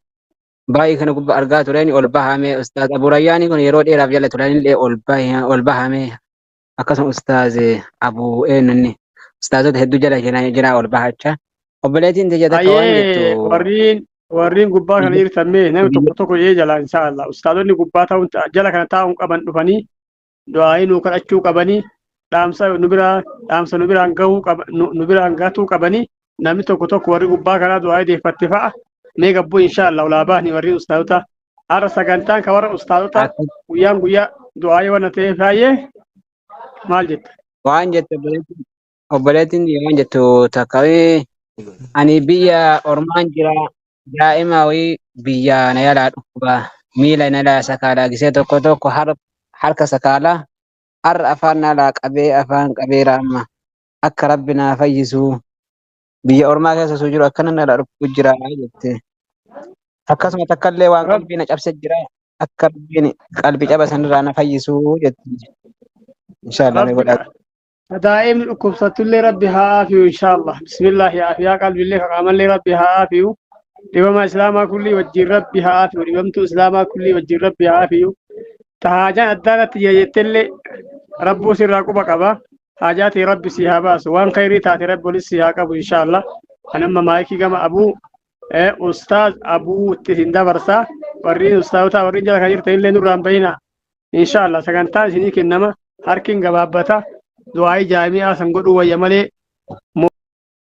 baay'ee kana gubbaa argaa tureen ol bahame. Ustaaz Abu Rayyaanii kun yeroo dheeraaf jala turanillee ol bahe ol bahame. Akkasuma ustaaz Abu eenyunni ustaazota hedduu jala jira ol bahacha. Obboleettiin tiyya takka waan Hayyee jettu warriin warriin gubbaa kana jirtan mee namni tokko tokko jee jala inshaallah. Ustaazonni gubbaa ta'uun jala kana taa'uun qaban dhufanii du'aa'ii nuu kadhachuu qabanii dhaamsa nu biraa dhaamsa nu biraan gahuu qaba nu biraan gatuu qabanii namni tokko tokko warri gubbaa kanaa du'aa'ii deeffatte fa'a mee gabbuu inshaallah olaa baahni warri ustaazota har'a sagantaan ka warra ustaazota guyyaan guyyaa du'aa'ii waan ta'eef baay'ee maal jetta? Waan jette obboleettiin waan jettu takka ani biyya ormaan jira daa'ima wayii biyya na yalaa dhukkuba miila na yalaa sakaalaa gisee tokko tokko harka sakaalaa har'a afaan na yalaa qabee afaan qabeera amma akka rabbi naa fayyisu biyya ormaa keessa osoo jiru akkana na yalaa dhukkubu jira jette. Akkasuma takkallee waan qalbii na cabse jira akka rabbiin qalbii caba sanirraa na fayyisu jette. Inshaallah ni Rabbi godhaa. Daa'imni dhukkubsattullee Rabbi haa aafiyu inshaallah. Bismillaahi aafiyaa qalbillee ka qaamallee Rabbi haa aafiyu. Dhibama islaamaa kullii wajjin Rabbi haa aafiyu. Dhibamtuu islaamaa kullii wajjin Rabbi haa aafiyu. Ta haajaan addaa irratti jira jettellee Rabbuu sirraa quba qaba. Haajaa tee Rabbi sii haa baasu. Waan khayrii taate Rabbi olis sii haa qabu inshaallah. Kan amma maayikii gama abuu ustaaz abuu itti isin dabarsa. Warri ustaazota warri jala kan jirtan illee nurraan bahina. Inshaallah sagantaan isinii kennama. Harki hin gabaabbata. Du'aa'ii jaami'aa san godhuu wayya malee.